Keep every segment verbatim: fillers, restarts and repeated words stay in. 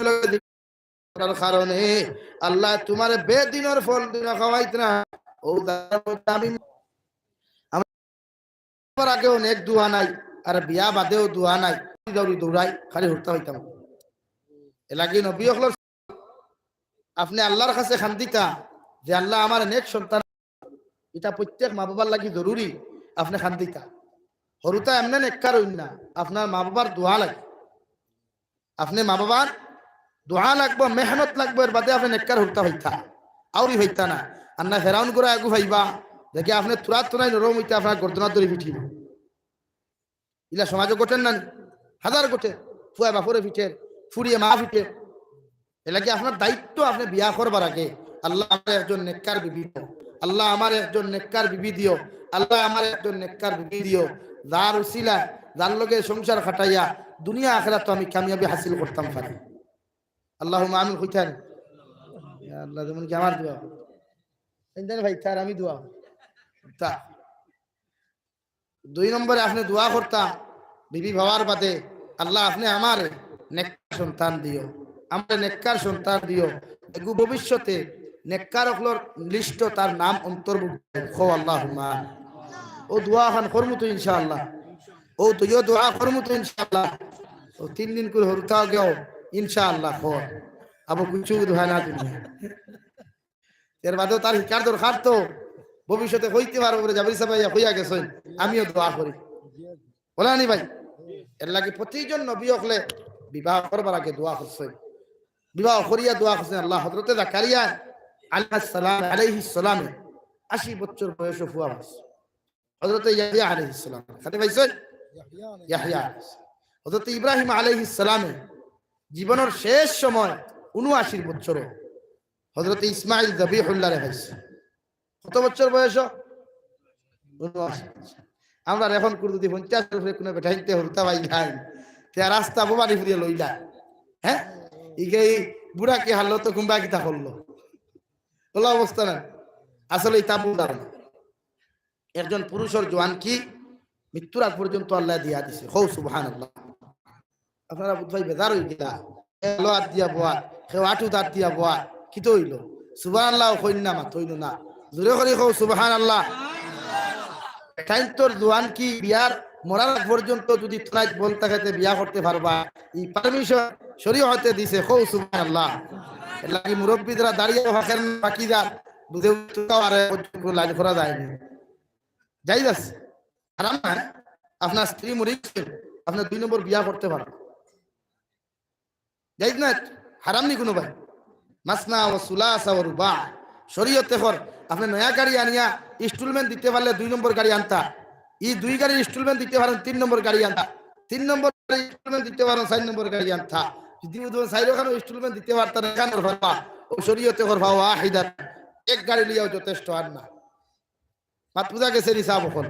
করার কারণে আল্লায় তুমারে বেদিনর ফল দুনিয়া খাওয়াইত না। ও দাদার মধ্যে আমি, আমার আগেও নেক দোয়া নাই, আর বিয়া বাদেও দোয়া নাই, দৌড়ি দৌড়াই খালি হুরুতা অইতাম। এরলাগি নবী অকলর আপনে আল্লার কাছে কান্দিতা যে, "আল্লা, আমারে নেক সন্তান।" ইটা প্রত্যেক মা-বাবার লাগি জরুরি, আপনে কান্দিতা। হুরুতা এমনে নেককার অইন না, আপনার মা-বাবার দোয়া লাগে। আপনে মা-বাবার দোয়া লাগবো, মেহনত লাগবো, এর বাদে আপনে নেককার হুরুতা অইতা, আউরি অইতা না। আর না ফেরাউন গুরা এগু পাইবা, দেখি আপনে তুরা তুরাই নরম অইতা, আপনার গর্দনা ধরি পিটিব। ইলা সমাজো ঘটের না নি? হাজার ঘটের। ফুয়ায় বাপরে পিটের, ফুড়িয়ে মা পিটের। এরলাগি আপনার দায়িত্ব, আপনে বিয়া করবার আগে, "আল্লা, আমারে একজন নেককার বিবি দিও, আল্লা, আমারে একজন নেককার বিবি দিও, আল্লা, আমারে একজন নেককার বিবি দিও, যার উসিলা, যার লগে সংসার খাটাইয়া দুনিয়া আখিরাতো আমি কামিয়াবি হাসিল করতাম পারি।" আল্লাহুম্মা আমিন কইতা নি? ইয়া আল্লা, যেমন কি আমার দোয়া। ইন্দান ভাই, তার আমি দোয়া। তা দুই নম্বরে আপনে দোয়া করতা, বিবি পাওয়ার বাদে, "আল্লা, আপনে আমারে নেককার সন্তান দিও, আমারে নেককার সন্তান দিও।" এগু ভবিষ্যতে নেককার অকলর লিস্টো তার নাম অন্তর্ভুক্ত। কও আল্লাহুম্মা আমিন। অউ দোয়া খান করমু তো ইনশাআল্লাহ। অউ তো ইয়ো দোয়া করমু তো ইনশাআল্লাহ। অউ তিন দিন করি হুরুতা গেও ইনশাআল্লাহ কর। আবু কিছু দোয়া না দুনিয়া। এর বাদেও তার হিকার দরকার তো, ভবিষ্যতে কইতে পারবো বলে জাবির সাহেব আইয়া কইয়া গেছইন, আমিও দোয়া করি। বলে আনি ভাই, এরলাগি প্রতিজন নবী অকলে বিবাহ করবার আগে দোয়া করছইন, বিবাহ করিয়া দোয়া করছইন। আল্লা, হযরতে জাকারিয়া আলাইহিস সালাম, আলাইহিস সালামে আশি বছর বয়সো ফুয়া অইছে। হযরতে ইয়াহইয়া আলাইহিস সালাম, খাতে পাইছইন? ইয়াহইয়া আলাইহিস সালাম। হযরতে ইব্রাহিম আলাইহিস সালামে জীবনর শেষ সময় ঊনআশি বছরো হযরতে ইসমাইল জবিহুল্লাহরে পাইছে। কত বছর বয়সো? ঊনআশি। আমরার অখন কুর যদি পঞ্চাশর উপরে কুনু বেটাইন্তে হুরুতা পাইলাইন, তে রাস্তা বোবানি ফুরিয়া লইলা। হ্যাঁ? ইগে ই বুড়া কি হারলো তো কুম্বা কিতা করলো? অলা অবস্থা না। আসলে ইতা ভুল ধারণা। একজন পুরুষর জোয়ানকি মৃত্যুর আগ পর্যন্ত আল্লায় দিয়া দিছে। কও সুবহানাল্লাহ। আপনারা বুঝবায় বেজার অইগেলা। কেউ আলো আত দিয়া বওয়ার, কেউ আটুত আত দিয়া বওয়ার, কিতা অইলো? সুবহানাল্লাহ কইন না, মাতইন না। জোরে করি কও সুবহানাল্লাহ। তাইন তোর জোয়ানকি বিয়ার মরার আগ পর্যন্ত যদি তুনাইত বল থাকে তে বিয়া করতে পারবা। ই permission শরীয়তে দিছে, কও সুবহানাল্লাহ। এরলাগি মুরব্বি যারা দাঁড়িয়ে থাকেন বাকি যা বুঝে উঠতে পারে, লাইন করা যায়নি। জায়েজ আছে, হারাম না। আপনার স্ত্রী মরি গেছে, আপনি দুই নম্বর বিয়া করতে পারেন, জায়েজ না? হারাম নি কুনু ভাই? মাসনা ওয়া সুলাসা ওয়া রুবা। শরীয়তে কর, আপনি নয়া গাড়ি আনিয়া installment দিতে পারলে দুই নম্বর গাড়ি আনতা, ই দুই গাড়ির installment দিতে পারেন, তিন নম্বর গাড়ি আনতা, তিন নম্বর গাড়ির installment দিতে পারেন, চাইর নম্বর গাড়ি আনতা। যদি ও চাইরখানো installment দিতে পারতা না, কেন পারবা? ও শরীয়তে কর, ফাওয়াহিদা, এক গাড়ি লইয়াও যথেষ্ট, আর না। মাত বুঝা গেছে নি সাব অকল?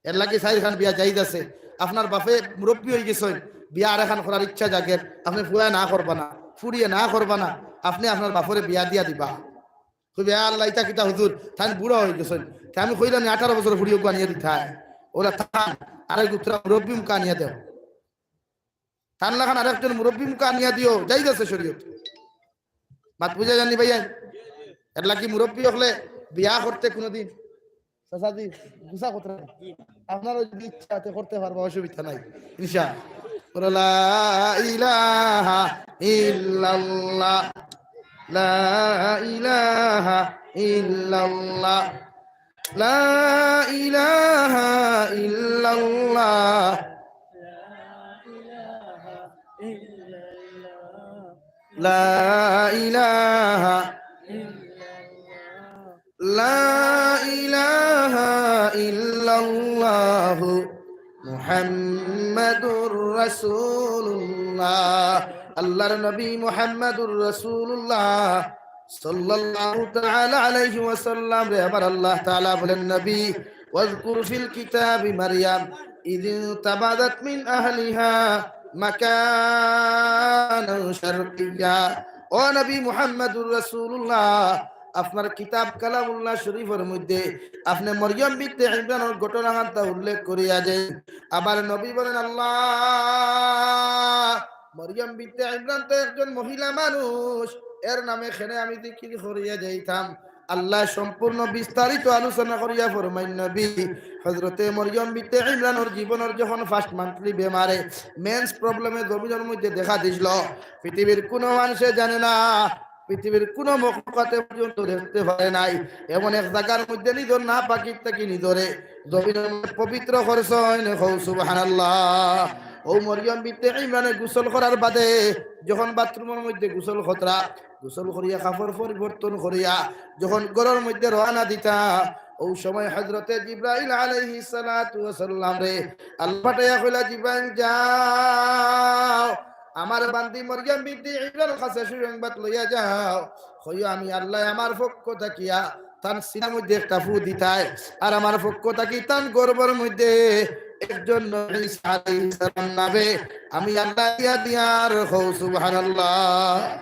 এরলাগি চাইরখান বিয়া জায়েজ আছে। আপনার বাপে মুরব্বি অইগেছইন, বিয়া আরেকখান করার ইচ্ছা জাগের, আপনি ফুয়ায় না করবা না, ফুড়িয়ে না করবা না, আপনি আপনার বাপরে বিয়া দিয়া দিবা। কইবে, "আল্লাহ, ইতা কিতা হুজুর, তাইন বুড়া অইগেছইন, তে আমি কইলাম নি আঠারো বছর ফুড়ি অগু আনিয়া দিতায়, অলা থান, আরেক গুত্রা মুরব্বি মুখা আনিয়া দেও।" তান লাখান আরেকজন মুরব্বি মুখা আনিয়া দিও, জায়েজ আছে শরীয়ত। মাত বুঝা যার নি ভাইয়া? এরলাগি মুরব্বি অকলে বিয়া করতে কুনুদিন, চাচাজি, গুছা করতে নাই। আপনারা যদি ইচ্ছা আছে করতে পারবা, অসুবিধা নাই। ইনশাআল্লাহ। বলো, লা ইলাহা ইল্লাল্লাহ, লা ইলাহা ইল্লাল্লাহ। لا إله إلا الله. لا إله. لا إله إلا الله. محمد رسول الله. আল্লাহর নবী মুহাম্মাদুর রাসূলুল্লাহ সাল্লাল্লাহু তাআলা আলাইহি ওয়াসাল্লামরে আবার আল্লাহ তাআলা বলেন, নবী, واذكر في الكتاب مريم إذ انتبذت من أهلها مكانا شرقيا। ও নবী মুহাম্মাদুর রাসূলুল্লাহ, আপনার কিতাব কালামুল্লাহ শরীফর মধ্যে আপনি মরিয়ম বিনতে ইমরানর ঘটনাখানতা উল্লেখ করিয়া দেন। আবার নবী বলেন, আল্লাহ, মরিয়ম বিনতে ইমরান তো একজন মহিলা মানুষ, এর নামে কেনে আমি জিকির করিয়া যাইতাম। আল্লায় সম্পূর্ণ বিস্তারিত আলোচনা করিয়া ফরমাইন নবী, হযরতে মরিয়ম বিনতে ইমরানর জীবনর যখন first monthly বেমারে, মেন্স প্রবলেমে জমিনর মধ্যে দেখা দিছিল, পৃথিবীর কুনু মানষে জানে না, পৃথিবীর কুনু মখলুকাতে পর্যন্ত দেখতে পারে নাই। এমন এক জাগার মধ্যে নিজর নাপাকি থাকি নিজরে জমিনর মধ্যে পবিত্র করছইন, কও সুবহানাল্লাহ। অউ মরিয়ম বিনতে ইমরানে গোসল করার বাদে যখন বাথরুমর মধ্যে গোসল করতরা, গোসল করিয়া কাপড় পরিবর্তন করিয়া যখন ঘরর মধ্যে রওয়ানা দিতা, অউ সময় হযরতে জিব্রাইল আলাইহিস সালাতু ওয়াস সালামরে আল্লায় পাঠাইয়া কইলা, "জিব্রাইল যাও, আমার বান্দি মরিয়ম বিনতে ইমরানর কাছে সুসংবাদ লইয়া যাও, কইও আমি আল্লায় আমার পক্ষ থাকিয়া তান সিনার মধ্যে একটা ফু দিতায়, আর আমার পক্ষ থাকি তান গর্ভর মধ্যে একজন নবী ঈসা আলাইহিস সালাম নাবে আমি আল্লায় দিয়া দিয়ার।" কও সুবহানাল্লাহ।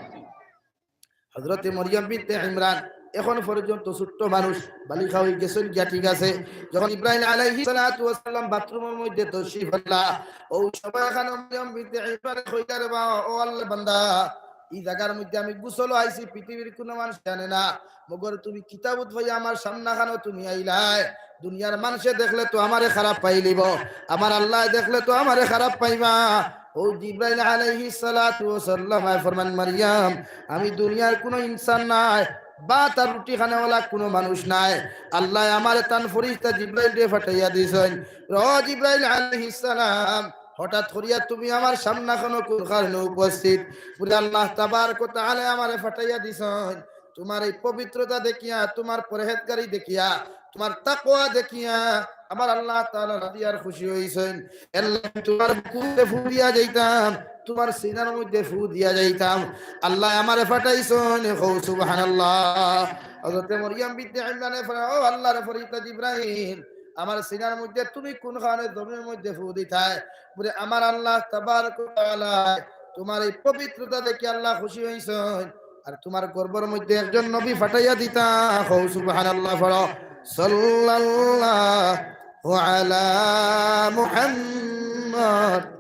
হযরতে মরিয়ম বিনতে ইমরান এখন পর্যন্ত ছোট্ট মানুষ, বালিগা অইগেছইন গিয়া, ঠিক আছে। যখন ইব্রাহিম আলাইহিস সালাতু ওয়াস সালাম বাথরুমর মধ্যে তশরিফ আনলা, অউ সময় খানো মরিয়ম বিনতে ইমরানে কইলা, "রে বা, ও আল্লার বান্দা, ই জাগার মধ্যে আমি গোসলও আইছি, পৃথিবীর কুনু মানষে জানে না, মগর তুমি কিতা বুঝ পাইয়া আমার সামনা খানো তুমি আইলায়। দুনিয়ার মানষে দেখলে তো আমারে খারাপ পাইলিবো, আমার আল্লায় দেখলে তো আমারে খারাপ পাইবা।" অউ জিব্রাইল আলাইহিস সালাতু ওয়াস সালাম আয় ফরমান, "মরিয়ম, আমি দুনিয়ার কুনু ইনসান নায়, ভাত আর রুটি খানেওয়ালা কুনু মানুষ নায়। আল্লায় আমারে তান ফিরিস্তা জিব্রাইলরে পাঠাইয়া দিছইন।" ও জিব্রাইল আলাইহিস সালাম, হঠাৎ করিয়া তুমি আমার সামনা খানো কুন কারণে উপস্থিত? বুলে, "আল্লাহ তাবারক ওয়া তাআলায় আমারে পাঠাইয়া দিছইন তুমার এই পবিত্রতা দেখিয়া, তুমার পরহেজগারি দেখিয়া, তুমার তাকওয়া দেখিয়া আমার আল্লাহ তাআলা রাজি আর খুশি অইছইন। এরলাগি তুমার বুকুতে ফু দিয়া যাইতাম, তুমার সিনার মধ্যে ফু দিয়া যাইতাম। আল্লায় আমারে পাঠাইছইন।" কও সুবহানাল্লাহ। হযরতে মরিয়ম বিনতে ইমরানে ফরমায়, "ও আল্লার ফিরিস্তা জিব্রাইল, আমার সিনার মধ্যে তুমি কুন কারণে জমিনর মধ্যে ফু দিতায়?" বুলে, "আমার আল্লাহ তাবারক ওয়া তাআলায় তুমার এই পবিত্রতা দেখি আল্লাহ খুশি অইছইন, আর তুমার গর্ভর মধ্যে একজন নবী পাঠাইয়া দিতা।" কও সুবহানাল্লাহ, পড়ো, সাল্লাল্লাহু আলা মুহাম্মদ।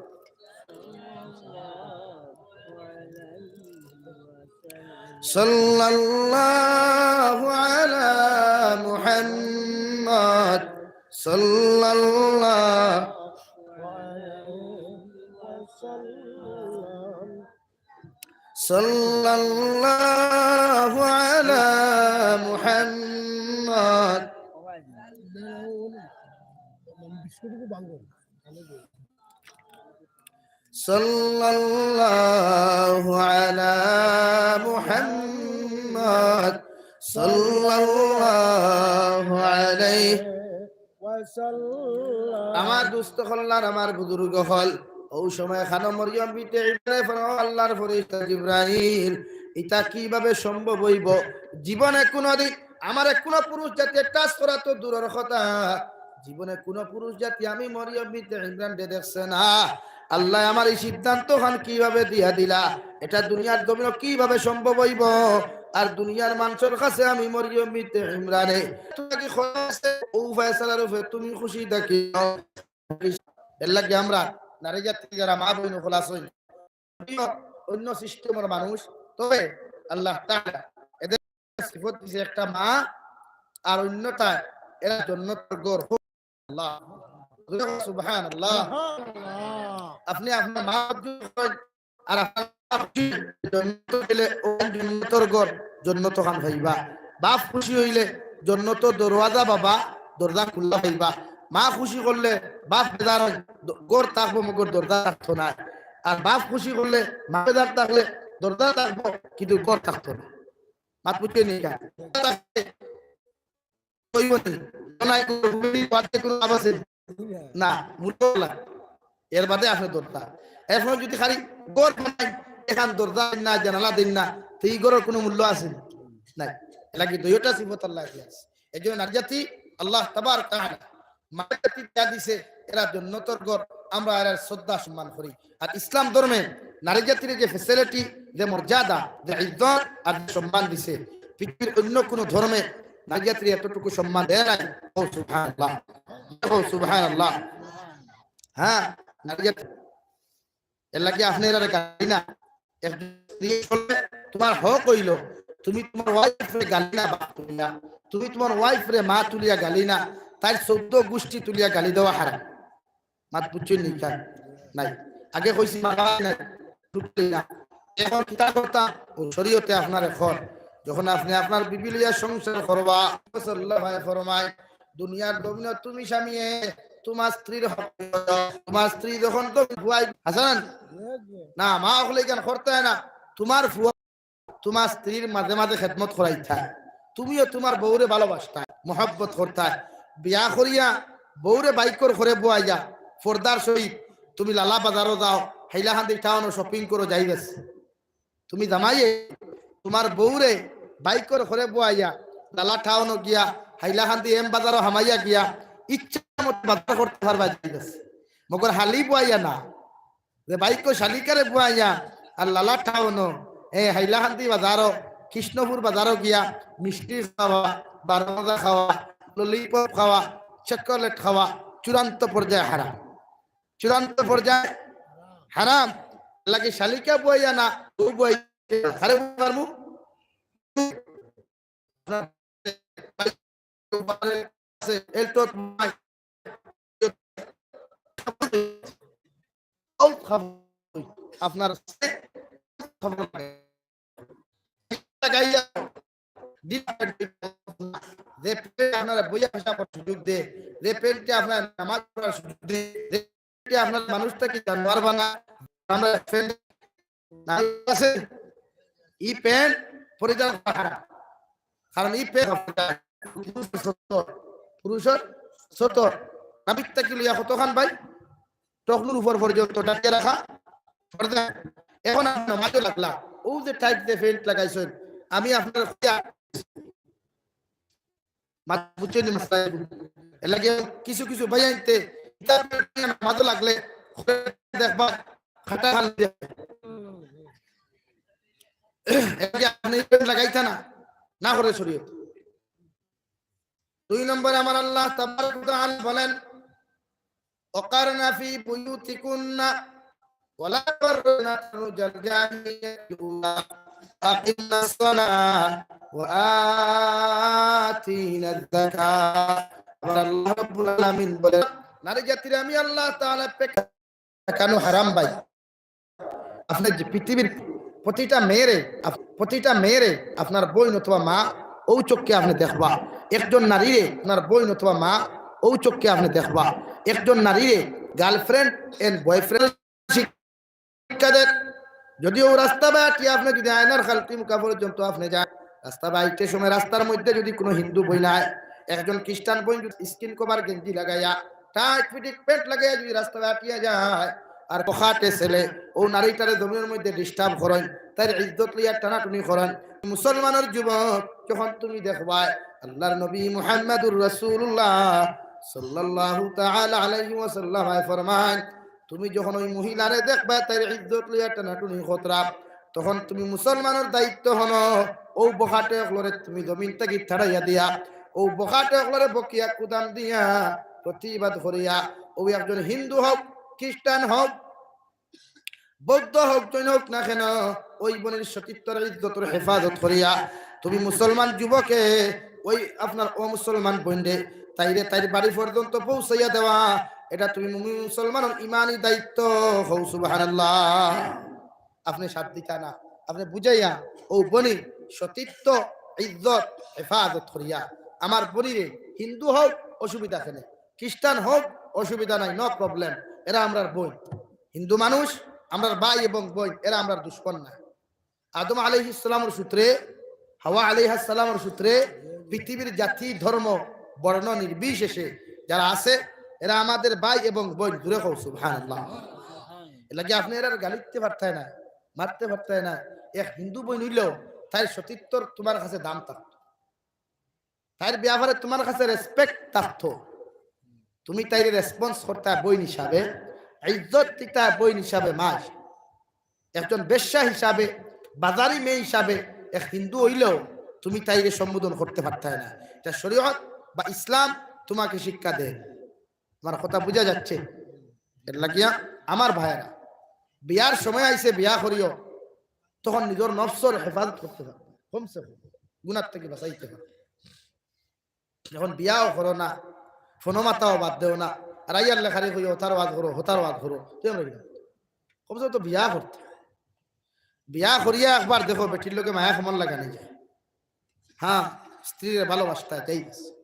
সাল্লাল্লাহু আলা মুহাম্মদ। সাল্লাল্লাহু, সাল্লাল্লাহু আলা মুহাম্মদ। সাল্লাল্লাহু আলা মুহাম্মদ, সাল্লাল্লাহু আলাইহি ওয়াসাল্লাম। আমার দোস্ত অকল আর আমার বুজুর্গ অকল, অউ সময় খানো মরিয়ম বিনতে ইমরানে ফরমায়, "আল্লার ফিরিস্তা জিব্রাইল, ইতা কিভাবে সম্ভব অইবো? জীবনে কুনুদিন আমারে কুনু পুরুষ জাতিয়ে touch করা তো দূরর কথা, জীবনে কুনু পুরুষ জাতি আমি মরিয়ম বিনতে ইমরানরে দেখছে না। আল্লায় আমার ই সিদ্ধান্তখান কিভাবে দিয়া দিলা? ইটা দুনিয়ার জমিনো কিভাবে সম্ভব অইবো? আর দুনিয়ার মানষর কাছে আমি মরিয়ম বিনতে ইমরানে তুমার কি খবর আছে? অউ ফয়সালার উপরে তুমি খুশি থাকিও।" এরলাগি আমরা নারী জাতি যারা মা বইন অকল আছইন, অইন্য system-র মানুষ, তবে আল্লাহ তাআলা এদের সিফত দিছে একটা মা, আর অইন্যটা এরা জন্নতর ঘর। আল্লাহ, সুবহানাল্লাহ। আপনে আপনার মা যদি কইন, আর আপনার মা খুশি, জন্নত গেলে অউ জন্নতর ঘর, জন্নত খান পাইবা। বাপ খুশি অইলে জন্নতর দরওয়াজা বাবা, দরজা খুলা পাইবা। মা খুশি করলে বাপ বেজার অয়, দ-, ঘর থাকবো মগর দরজা থাকতো না। আর বাপ খুশি করলে মা বেজার থাকলে দরজা থাকবো, কিন্তু ঘর থাকতো না। মাত বুঝছইন নি? কইবো নি? নাই, কুনু বাদে কুনু লাভ আছে? না, মুরব্বি অকল। এর বাদে আপনে দরজা। এরপরে যদি খালি ঘর বানাইন, এখান দরজা দেইন না, জানালা দেইন না, তে ই ঘরর কুনু মূল্য আছে নি? নাই। এরলাগি দুইওটা সিফত আল্লায় দিয়া দিছে। এর জন্য নারী জাতি আল্লাহ তাবারক ওয়া তাআলা মানব জাতি দিয়া দিছে, এরা জন্নতর ঘর, আমরা এরার শ্রদ্ধা সম্মান করি। আর ইসলাম ধর্মে নারী জাতির যে facility, যে মর্যাদা, যে ইজ্জত আর যে সম্মান দিছে, পৃথিবীর অন্য কোনো ধর্মে নারী জাতির এতটুকু সম্মান দেয় নাই। ও সুবহানাল্লাহ, ও সুবহানাল্লাহ। হ্যাঁ, নারী জাতি এর লাগি আপনে এরারে গালি না। একজন স্ত্রী বলে, "তোমার হক অইলো, তুমি তোমার ওয়াইফরে গালি না বাপ তুলিয়া, তুমি তোমার ওয়াইফরে মা তুলিয়া গালি না, তাইর চৌদ্দ গুষ্টি তুলিয়া গালি দেওয়া হারাম।" মাত বুঝছইন নি? নাই। আগে কইছি মারামারি নাই, টুটলি না। এখন কিতা করতা? ও শরীয়তে আপনার এখন, যখন আপনে আপনার বিবি লইয়া সংসার করবা, রাসূলুল্লাহ ফরমায়, দুনিয়ার জমিনো তুমি স্বামীয়ে তোমার স্ত্রীর হক, তোমার স্ত্রী যখন তুমি বুয়াই হাসান না, মা অকলে ইখান করতে হয় না, তোমার ফুয়া তোমার স্ত্রীর মাঝে মাঝে খেদমত করাইতা, তুমিও তোমার বউরে ভালোবাসতা, মহব্বত করতা। বিয়া করিয়া বউরে বাইকর ঘরে বওয়াইয়া পর্দার সহিত তুমি লালা বাজারো যাও, হাইলাকান্দি টাউনো শপিং করো, যাইবেস। তুমি জামাইয়ে তোমার বউরে বাইকর ঘরে বওয়াইয়া লালা টাউনো গিয়া, হাইলাকান্দি এম বাজারো হামাইয়া গিয়া ইচ্ছা মতো বাজার করতে পারবা, যাইবেস। মগর হালি বওয়াইয়া না, যে বাইকো শালিকারে বওয়াইয়া আর লালা টাউনো, এ হাইলাকান্দি বাজারো, কৃষ্ণপুর বাজারো গিয়া মিষ্টি খাওয়া, বারো মজা খাওয়া, ললিপপ খাওয়া, চকোলেট খাওয়া চূড়ান্ত পর্যায়ে হারাম। চূড়ান্ত পর্যায়ে হারাম। লাগে শালিকা বওয়াইয়া না, ও বওয়াইয়া, আরে পারমু? আপনার যে পেটে আপনারা বইয়া পেশাব করার সুযোগ দে, যে পেটে আপনার নামাজ পড়ার সুযোগ দে, যে পেটে আপনার মানুষ থাকি জানোয়ার বানা, আমরা প্যান্ট আছে, এই প্যান্ট পরিধান করা হারাম। কারণ এই প্যান্ট পুরুষর সতর, পুরুষর সতর, নাভিত থাকি লইয়া কতখান ভাই, টকনুর উপর পর্যন্ত ডাকিয়ে রাখা পর্দা। এখন আপনি নমাজও লাগলা, ও যে টাইট যে প্যান্ট লাগাইছেন, আমি আপনার মাত বুঝছইন নি মাসলা এগু? এর লাগি কিছু কিছু ভাইয়াইন্তে কিতাব নামাজও লাগলে দেখবা খাটা খালি দিয়া। এর লাগি আপনে এই প্যান্ট লাগাইতা না, না করে শরীয়ত। দুই নম্বরে আমার আল্লাহ তাবারাক ওয়া তাআলা বলেন, وقرن في بيوتكن ولا تبرجن تبرج الجاهلية الأولى وأقمن الصلاة وآتين الزكاة। আবার আল্লাহ রাব্বুল আলামিন বলেন, নারী জাতিরে আমি আল্লাহ তাআলা পেকা-, পেকানো হারাম ভাই। আপনার যে পৃথিবীর প্রতিটা মেয়েরে, আপ-, প্রতিটা মেয়েরে আপনার বইন অথবা মা ও চোখে আপনে দেখবা। একজন নারীরে আপনার বইন অথবা মা ও চোখে আপনে দেখবা। একজন নারীরে girlfriend and boyfriend শিক্ষা দেন। যদিও রাস্তা বায় আটিয়া আপনে যদি আয়নার খালতি মুখা পর্যন্ত আপনে যান, রাস্তা বায় আইতে সময় রাস্তার মধ্যে যদি কোনো হিন্দু বইন আয়, একজন খ্রিস্টান বইন যদি skin cover গেঞ্জি লাগাইয়া, tight fitting pant লাগাইয়া যদি রাস্তা বায় আটিয়া যায়, আর বখাটে ছেলে ও নারীটারে জমিনর মধ্যে disturb করইন, তাইর ইজ্জত লইয়া টানাটুনি করইন, মুসলমানর যুবক, যখন তুমি দেখবায় আল্লাহর নবী মুহাম্মাদুর রাসূলুল্লাহ সাল্লাল্লাহু তাআলা আলাইহি ওয়াসাল্লাম ফরমায়, তুমি যখন ওই মহিলারে দেখবায় তাইর ইজ্জত লইয়া টানাটুনি করতরা, তখন তুমি মুসলমানর দায়িত্ব হলো, ও বখাটে অকলরে তুমি জমিন থাকি তাড়াইয়া দিয়া, ও বখাটে অকলরে বকিয়া কুদাম দিয়া, প্রতিবাদ করিয়া, ও একজন হিন্দু হোক, খ্রিস্টান হোক, বৌদ্ধ হোক, জৈন হোক না কেন, ওই বইনর সতীত্বর ইজ্জতর হেফাজত করিয়া, তুমি মুসলমান যুবকে ওই আপনার অমুসলমান বইনরে তাইরে তাইর বাড়ি পর্যন্ত পৌঁছাইয়া দেওয়া, এটা তুমি মুমিন মুসলমানর ইমানি দায়িত্ব। হউ সুবহানাল্লাহ। আপনে সাথ দিতা না, আপনে বুঝাইয়া ও বইনর সতীত্ব, ইজ্জত হেফাজত করিয়া, আমার বইনরে হিন্দু হোক, অসুবিধা কেনে, খ্রিস্টান হোক, অসুবিধা নাই, no problem, এরা আমরার বইন। হিন্দু মানুষ, আমরার ভাই এবং বইন, এরা আমরার দুশমন না। আদম আলাইহিস সালামর সূত্রে, হাওয়া আলাইহাস সালামর সূত্রে পৃথিবীর জাতি, ধর্ম, বর্ণ নির্বিশেষে যারা আছে, এরা আমাদের ভাই এবং বইন। জোরে কও সুবহানাল্লাহ। এর লাগি আপনে এরার গালি দিতে পারতায় না, মারতে পারতায় না। এক হিন্দু বইন অইলেও তাইর সতীত্বর তোমার কাছে দাম থাকতো। তাইর ব্যাপারে তোমার কাছে respect থাকতো, তুমি তাইরে response করতায় বইন হিসাবে, ইজ্জত দিতায় বইন হিসাবে, মা হিসাবে। একজন বেশ্যা হিসাবে, বাজারি মেয়ে হিসাবে এক হিন্দু অইলেও তুমি তাইরে সম্বোধন করতে পারতায় না। এটা শরীয়ত বা ইসলাম তোমাকে শিক্ষা দেয়। আমার কথা বুঝা যাচ্ছে? এর লাগিয়া আমার ভাইয়েরা, বিয়ার সময় আইছে, বিয়া করিও, তখন নিজর নফসর হেফাজত করতে পারবা, কমসে কম গুনার থাকি বাঁচাইতে পারবা। এখন বিয়াও করো না, ফোনো মাতাও বাদ দেও না, আর আইয়ার লেখারি কইও, "হতার ওয়াজ করো, হতার ওয়াজ করো", কেমন লাগে? কমসে কম তো বিয়া করতে। বিয়া করিয়া একবার দেখো, বেটির লগে মায়া কেমন লাগানি যায়। হ্যাঁ, স্ত্রীরে ভালোবাসতা, এটাই আছে।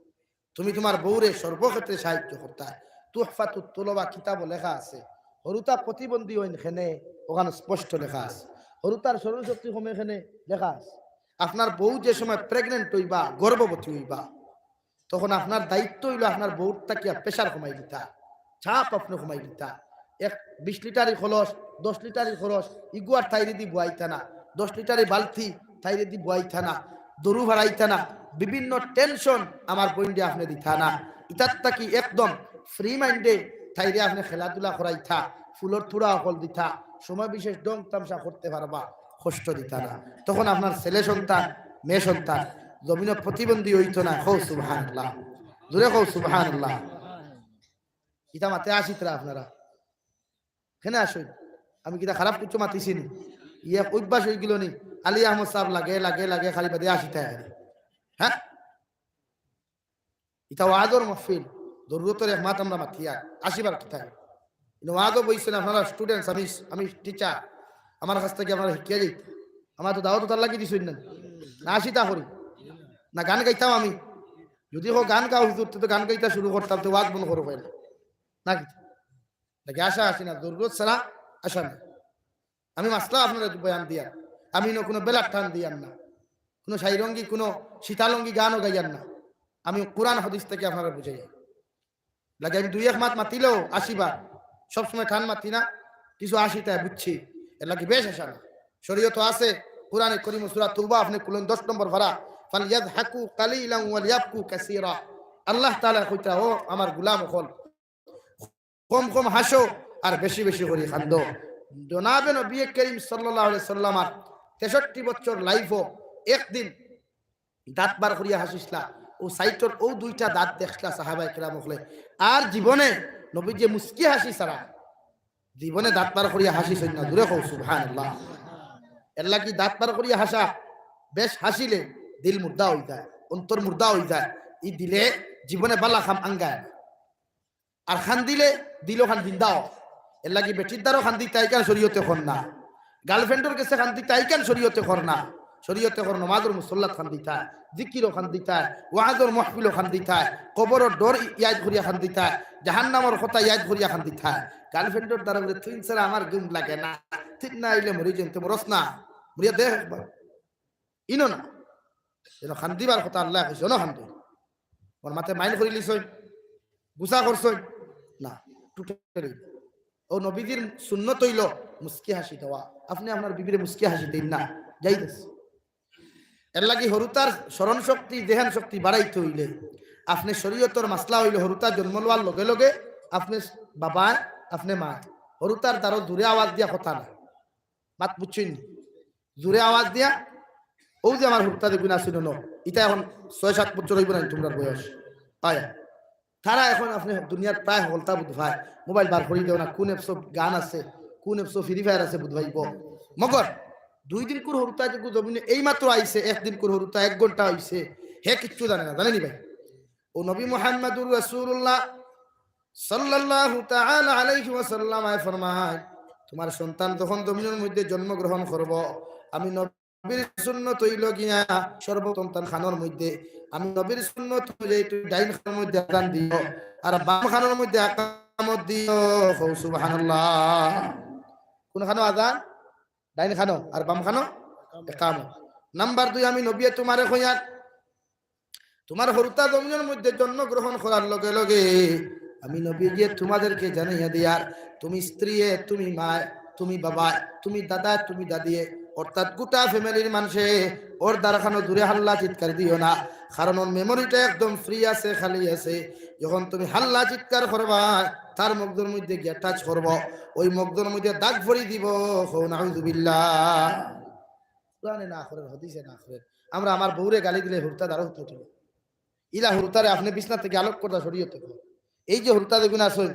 তুমি তোমার বউরে সর্বক্ষেত্রে সাহায্য করতা। তুহফাতুত তুলবা কিতাবো লেখা আছে, হুরুতা প্রতিবন্ধী অইন কেনে, ওখানো স্পষ্ট লেখা আছে। হুরুতার স্মরণ শক্তি কমে কেনে, লেখা আছে। আপনার বউ যে সময় প্রেগনেন্ট অইবা, গর্ভবতী অইবা, তখন আপনার দায়িত্ব অইলো আপনার বউর থাকিয়া প্রেশার কমাই দিতা, চাপ আপনে কমাই দিতা। এক বিশ লিটারি কলস, দশ লিটারি কলস, ইগুয়ার তাইরেদি বুয়াইতা না, দশ লিটারি বালতি তাইরেদি বুয়াইতা না, দরু ভাড়াইতা না, বিভিন্ন টেনশন আমার বইনরে আপনে দিতা না। ইতার থাকি একদম ফ্রি মাইন্ডে তাইরে আপনে খেলাধুলা করাইতা, ফুলর থুড়া অকল দিতা, সময় বিশেষ ঢং তামশা করতে পারবা, কষ্ট দিতা না। তখন আপনার ছেলে সন্তান, মেয়ে সন্তান জমিনো প্রতিবন্ধী অইতো না। কও সুবহানাল্লাহ, জোরে কও সুবহানাল্লাহ। ইতা মাতে আসিতরা আপনারা, কেনে আসইন? আমি কিতা খারাপ কিছু মাতিছি নি? ইয়ে এক অভ্যাস অইগেলো নি, আলী আহমদ সাহেব লাগে লাগে লাগে খালি বাদে আসিতা। হ্যাঁ, ইটা ওয়াজর মাহফিল, জরুরতর এক মাত আমরা মাতিয়ার, আসিবার কিতা। কিন্তু ওয়াজও বইছইন আপনারা স্টুডেন্টস, আমি, আমি টিচার, আমার কাছ থাকি আপনারা শিখিয়া যাইতা। আমার তো দাওয়াত তার লাগি দিছইন না, না আসিতা করি, না গান গাইতাম আমি। যদি কও গান গাও হুজুর, তে তো গান গাইতা শুরু করতাম, তে ওয়াজ বন্ধ করো কইলা। না কিতা? নাকি আশা আসি না, জরুরত ছাড়া আশা নাই। আমি মাসলা আপনারে বয়ান দিয়ার, আমি ন কুনু বেলার টান দিয়ার না, কুনু সাইরঙ্গি, কুনু সীতালঙ্গি গানও গাইয়ার না। আমি কুরআন হাদিস থাকি আপনারে বুঝাইয়ার। লাগে আমি দুই এক মাত মাতিলেও আসিবার, সবসময় টান মাতি না, কিছু আসিতা বুঝছি, এর লাগি বেশ আশা না। শরীয়তো আছে, কুরআনে করিম সূরা তাওবা আপনে খুলইন দশ নম্বর পারা, "ফালইয়াদহাকু কালিলান ওয়ালইয়াবকু কাসীরা।" আল্লাহ তাআলা কইতা, "ও আমার গোলাম অকল, কম কম হাসো আর বেশি বেশি করি কান্দো।" জনাবে নবী করিম সাল্লাল্লাহু আলাইহি সাল্লামর তেষট্টি বছর লাইফো একদিন দাঁত বার করিয়া হাসিছলা, অউ সাইটর অউ দুইটা দাঁত দেখলা সাহাবায়ে কেরাম অকলে। আর জীবনে নবীজিয়ে মুস্কি হাসি ছাড়া জীবনে দাঁত বার করিয়া হাসিছইন না। জোরে কও সুবহানাল্লাহ। এর লাগি দাঁত বার করিয়া হাসা, বেশ হাসিলে দিল মুর্দা অই যায়, অন্তর মুর্দা অই যায়। ই দিলে জীবনে বালা কাম আঙ্গায় না। আর কান্দিলে দিল খান জিন্দা অয়। এর লাগি বেটির দ্বারও কান্দিতা ইখান শরীয়তে কর না, গার্লফ্রেন্ডর গেছে কান্দিতা ইখান শরীয়তে কর না। শরীয়তে কর নমাজর মুসল্লাত কান্দিতা, জিকিরও কান্দিতা, ওয়াজর মাহফিলও কান্দিতা, কবরর ডর ইয়াদ করিয়া কান্দিতা, জাহান্নামর কথা ইয়াদ করিয়া কান্দিতা। গার্লফ্রেন্ডর দ্বারা বলে, "তুই ছাড়া আমার ঘুম লাগে না, তুই না আইলে মরি যাইতে মরস না, মরিয়া দেখ একবার।" ইনো না, যেন কান্দিবার কথা আল্লায় কইছে, অনো কান্দো। ওর মাতে মাইন্ড করিলিছইন, গুসা করছইন না, টোটালি। অউ নবীজির সুন্নত অইলো মুস্কি হাসি দেওয়া। আপনে আপনার বিবিরে মুস্কি হাসি দেইন না, জায়েজ আছে। এর লাগি হুরুতার স্মরণ শক্তি, জেহেন শক্তি বাড়াইতে অইলে আপনে শরীয়তর মাসলা অইলো হুরুতা জন্ম লওয়ার লগে লগে আপনে বাবায়, আপনে মায়, হুরুতার দ্বারো জোরে আওয়াজ দিয়া কথা না, মাত বুঝছইন নি? জোরে আওয়াজ দিয়া, অউ যে আমার হুরুতা যেগুন আছইন অনো, ইতা এখন ছয় সাত বছর অইবো না নি তুমরার বয়স? আয়, তারা এখন আপনে দুনিয়ার প্রায় হকলতা বুঝ পায়, মোবাইল বার করি দেও না, কুন অ্যাপসো গান আছে, কুন অ্যাপসো ফ্রি ফায়ার আছে বুঝ পাইবো। মগর দুই দিনকুর হুরুতা যেগু জমিনো এইমাত্র আইছে, এক দিনকুর হুরুতা এক ঘন্টা অইছে, হে কিচ্ছু জানে না, জানে নি ভাই? অউ নবী মুহাম্মাদুর রাসূলুল্লাহ সাল্লাল্লাহু তাআলা আলাইহি ওয়াসাল্লাম আয় ফরমায়, তুমার সন্তান যখন জমিনর মধ্যে জন্মগ্রহণ করবো, আমি নবীর সুন্নত অইলো গিয়া সর্বপ্রথম তান কানর মধ্যে, আমি নবীর সুন্নত অনুযায়ী তুমি ডাইন কানর মধ্যে আজান দিও, আর বাম কানর মধ্যে একামত দিও। কও সুবহানাল্লাহ। কুন কানো আজান? ডাইন কানো। আর বাম কানো? একামত। নাম্বার দুই, আমি নবীয়ে তুমারে কইয়ার, তুমার হুরুতা জমিনর মধ্যে জন্মগ্রহণ করার লগে লগে আমি নবীজিয়ে তুমাদেরকে জানাইয়া দিয়ার, তুমি স্ত্রীয়ে, তুমি মায়, তুমি বাবায়, তুমি দাদায়, তুমি দাদিয়ে, অর্থাৎ গোটা ফ্যামিলির মানষে অর দ্বারখানো জোরে হাল্লা চিৎকার দিও না, কারণ অর মেমোরিটা একদম ফ্রি আছে, খালি আছে। যখন তুমি হাল্লা চিৎকার করবা, তার মগজর মধ্যে গিয়া টাচ করবো, অউ মগজর মধ্যে দাগ পড়ি দিবো। কও নাউজুবিল্লাহ। কুরআনে না করের, হাদিসে না করের। আমরা আমার বউরে গালি দিলে হুরুতা দ্বারো হুরুতা উঠিবো। ইলা হুরুতারে আপনে বিছনা থাকি আলাগ করতা শরীয়তে কর। এই যে হুরুতা যেগুন আছইন,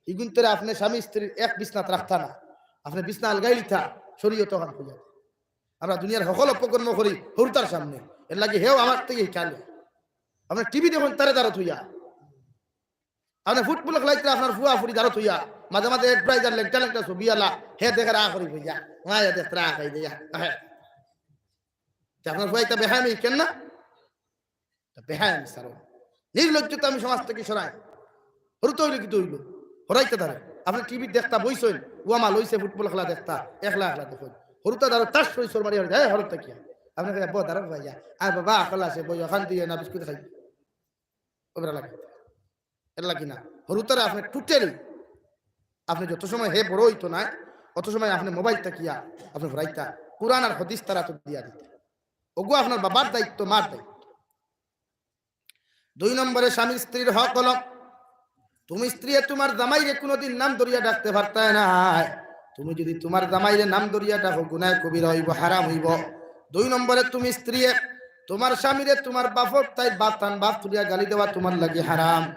ইগুনতরে আপনে স্বামী স্ত্রীর এক বিছনাত রাখতা না। আপনে বিছনা আলগাইলিতা, শরীয়তে অখান কইয়া। আমরা দুনিয়ার হকল অপকর্ম করি হুরুতার সামনে, এরলাগি হেও আমার থাকি হিকাইল। আপনে টিভি দেখইন তারে দারো থইয়া, আপনে ফুটবল খেলাইতরা আপনার ফুয়া ফুড়ি দারো থইয়া, মাঝে মাঝে এক ব্রাইজার লেংটা লেংটা ছবি আলা, হে দেখের আ করি কইয়া, মায়া দেখতরা আ খাই দিয়া, আহে। তে আপনার ফুয়া ইতা বেহায়ামি কেন না? তা বেহায়ামি সারো। নির্লজ্জতা আমি সমাজ থাকি সরাই। হুরুতা অইলে কিতা অইলো? হরাইতা তারে। আপনে টিভি দেখতা বইছইন, ওয়া মা লইছে ফুটবল খেলা দেখতা, একলা একলা দেখইন। হুরুতা দারো তাস রই সর মারি হরে, "এ, হরত কিয়া?" আপনে কইয়া, "বউ দারো ভাইয়া। আর বাবা, আকল আছে, বউ অখান দিয়া না বিস্কুট খাই।" ওবরা লাগে। এরলাগি না। হুরুতারে আপনে totally, আপনে যত সময় হে বড় অইতো নায়, অত সময় আপনে মোবাইল থাকিয়া আপনে হরাইতা, কোরআন আর হাদিস তার আতো দিয়া দিতা। ওগু আপনার বাবার দায়িত্ব, মার দায়িত্ব। দুই নম্বরে স্বামী স্ত্রীর হক অইলো, তুমি স্ত্রীয়ে তুমার জামাইরে কুনুদিন নাম ধরিয়া ডাকতে পারতায় নায়। তুমি যুদি তুমার জামাইরে নাম ধরিয়া ডাকো, গুনায় কবিরা অইবো, হারাম অইবো। দুই নম্বরে তুমি স্ত্রীয়ে তুমার স্বামীরে তুমার বাফর তাই বাফ তান বাফ তুলিয়া গালি দেওয়া তুমার লাগি হারাম।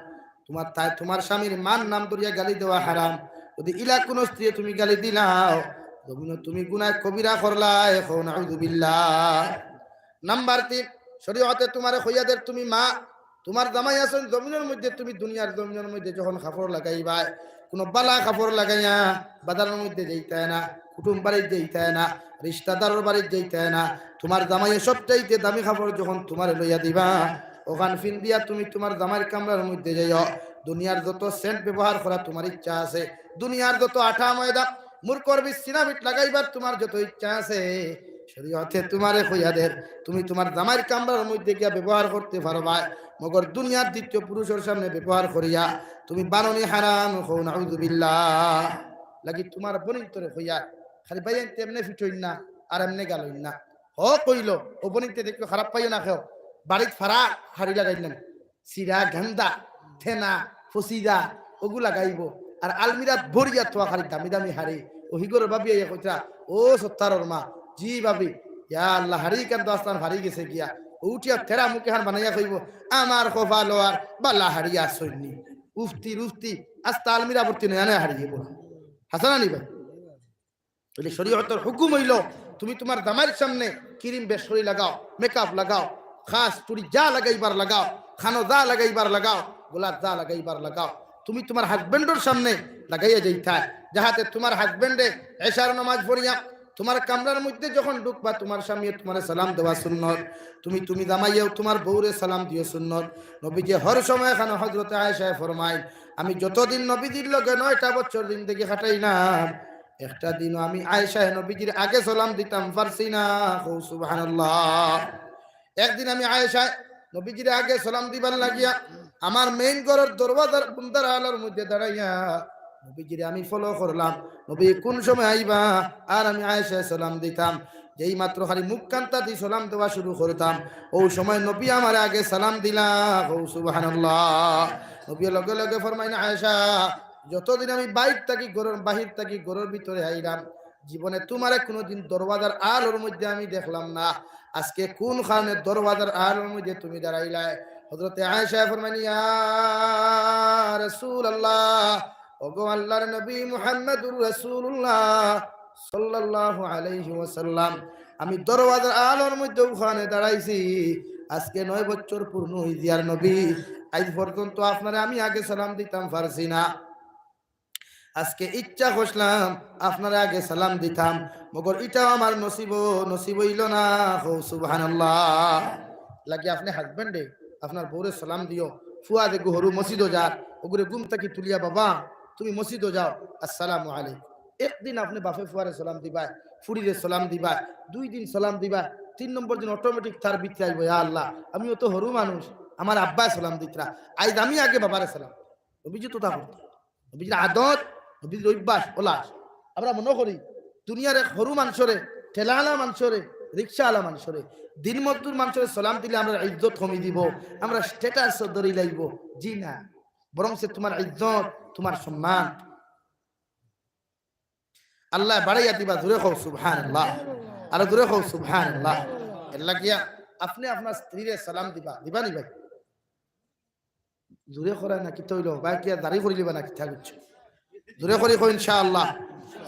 তুমার তাই তুমার স্বামীর মার নাম ধরিয়া গালি দেওয়া হারাম। যুদি ইলা কুনু স্ত্রীয়ে তুমি গালি দিলাও, জমিনো তুমি গুনায় কবিরা করলায়, কও নাউজুবিল্লাহ। নাম্বার তিন, শরীয়তে তুমারে কইয়া দের তুমি মা, তুমার জামাই আছইন জমিনর মধ্যে, তুমি দুনিয়ার জমিনর মধ্যে যখন কাপড় লাগাইবায়, কুনু বালা কাপড় লাগাইয়া বাজারর মধ্যে যাইতায় না, কুটুম বাড়িত যাইতায় না, রিশতাদারর বাড়িত যাইতায় না। তুমার জামাইয়ে সবচাইতে দামি কাপড় যখন তুমারে লইয়া দিবা, অখান ফিন্দিয়া তুমি তুমার জামাইর কামরার মধ্যে যাইও। দুনিয়ার যত সেন্ট ব্যবহার করা তুমার ইচ্ছা আছে, দুনিয়ার যত আটা ময়দা, মুরকর বিট, সিনা বিট লাগাইবার তুমার যত ইচ্ছা আছে, শরীয়তে তুমারে কইয়া দের, তুমি তুমার জামাইর কামরার মধ্যে গিয়া ব্যবহার করতে পারবায়, মগর দুনিয়ার দ্বিতীয় পুরুষর সামনে ব্যবহার করিয়া তুমি বানানি হারাম, কও নাউজুবিল্লাহ। লাগি তুমার বইনতরে কইয়া, খালি ভাইয়াইন্তে এমনে ফিটইন না, আর এমনে গালইন না। হ কইলো, ও বইনতে দেখিও খারাপ পাইও না কেউ, বাড়িত ফারা হাড়ি লাগাইন না। ছিড়া, গান্দা, থেনা, ফসিদা, ওগু লাগাইবো। আর আলমিরাত ভরিয়া থোয়া খালি দামি দামি হাড়ি। ও হিগর ভাবি আইয়া কইতরা, "ও সত্তারর মা।" "জি ভাবি।" "ইয়া আল্লাহ, হাড়ি কান্দ আস্তান ফারি গেছে গিয়া।" ও উঠিয়া তেরা মুখ এহান বানাইয়া কইবো, "আমার কপালো আর বালা হাড়ি আছইন নি।" উফতি রুফতি, আস্তা আলমিরা ভর্তি নয়া নয়া হাড়ি গিবো। হাছা না নি ভাই? তাইলে শরীয়তর হুকুম অইলো, তুমি তুমার জামাইর সামনে ক্রিম বেশ করি লাগাও, মেকআপ লাগাও, খাস চুড়ি যা লাগাইবার লাগাও, খানো যা লাগাইবার লাগাও, গলাত যা লাগাইবার লাগাও, তুমি তুমার হাজবেন্ডর সামনে লাগাইয়া যাইতায়, যাহাতে তুমার হাজবেন্ডে এশার নামাজ পড়িয়া তুমার কামরার মধ্যে যখন ঢুকবা, তুমার স্বামীয়ে তুমারে সালাম দেওয়া সুন্নত, তুমি, তুমি জামাইয়েও তুমার বউরে সালাম দিও সুন্নত। নবীজি হর সময় খানো হযরতে আয়েশায় ফরমাইন, আমি যতদিন নবীজির লগে নয়টা বছর জিন্দেগি কাটাইলাম, একটা দিনও আমি আয়েশায় নবীজির আগে সালাম দিতাম পারছি না। কও সুবহানাল্লাহ। একদিন আমি আয়েশায় নবীজির আগে সালাম দিবার লাগিয়া আমার মেইন ঘরর দরওয়াজার বুন্দার আলার মধ্যে দাঁড়াইয়া নবীজিরে আমি ফলো করলাম, নবী কোন সময় আইবা আর আমি আয়েশায় সালাম দিতাম। যেই মাত্র খালি মুখ কান্তা দি সালাম দেওয়া শুরু করতাম, ও সময় নবী আমার আগে সালাম দিলা। কও সুবহানাল্লাহ। নবী লগে লগে ফরমাইন, আয়েশা, যতদিন আমি বাইর থাকি ঘরর, বাহির থাকি ঘরর ভিতরে আইলাম, জীবনে তুমারে কুনুদিন দরওয়াজার আড়ালর মধ্যে আমি দেখলাম না। আজকে কোন কারণে দরওয়াজার আড়ালর মধ্যে তুমি দাঁড়াইলায়? হযরতে আয়েশা ফরমাইন, ইয়া রাসূলুল্লাহ, ওগো আল্লাহর নবী মুহাম্মাদুর রাসূলুল্লাহ সাল্লাল্লাহু আলাইহি ওয়াসাল্লাম, আমি দরওয়াজার আড়ালর মধ্যে অখানে দাঁড়াইছি, আজকে নয় বছর পূর্ণ অইযার নবী, আইজ পর্যন্ত আপনারে আমি আগে সালাম দিতাম পারছি না। আজকে ইচ্ছা করলাম আপনারে আগে সালাম দিতাম, মগর ইটাও আমার নসিব, নসিব অইলো না। কও সুবহানাল্লাহ। লাগি আপনে হাজবেন্ডে আপনার বউরে সালাম দিও, ফুয়া দেখো হরু মসজিদো যার, ওগুরে ঘুম থাকি তুলিয়া, বাবা, তুমি মসজিদো যাও, আসসালামু আলাইকুম। একদিন আপনে বাফে ফুয়ারে সালাম দিবায়, ফুড়িরে সালাম দিবায়, দুই দিন সালাম দিবায়, তিন নম্বর দিন অটোমেটিক তার ভিতরে আইবো, ইয়া আল্লাহ, আমিও তো হরু মানুষ, আমার আব্বায় সালাম দিতরা, আইজ আমি আগে বাবারে সালাম। নবীজি তো তা করতো। নবীজির আদত, নবীজির অভ্যাস, ওলা। আমরা মনো করি, দুনিয়ার এক হরু মানষরে, ঠেলাআলা মানষরে, রিক্সাআলা মানষরে, দিন মজদুর মানষরে সালাম দিলে আমরার ইজ্জত কমি দিবো, আমরার status ধরি লাইবো। জি না, বরং সে তুমার ইজ্জত, তুমার সম্মান আল্লায় বাড়াইয়া দিবা। জোরে কও সুবহানাল্লাহ, আরো জোরে কও সুবহানাল্লাহ। এর লাগিয়া আপনে আপনার স্ত্রীরে সালাম দিবা, দিবা নি ভাই? জোরে করায় না কিতা অইলো? ভাই কিয়া দাড়ি করিলিবা না কিতা করছো? জোরে করি কও ইনশাআল্লাহ।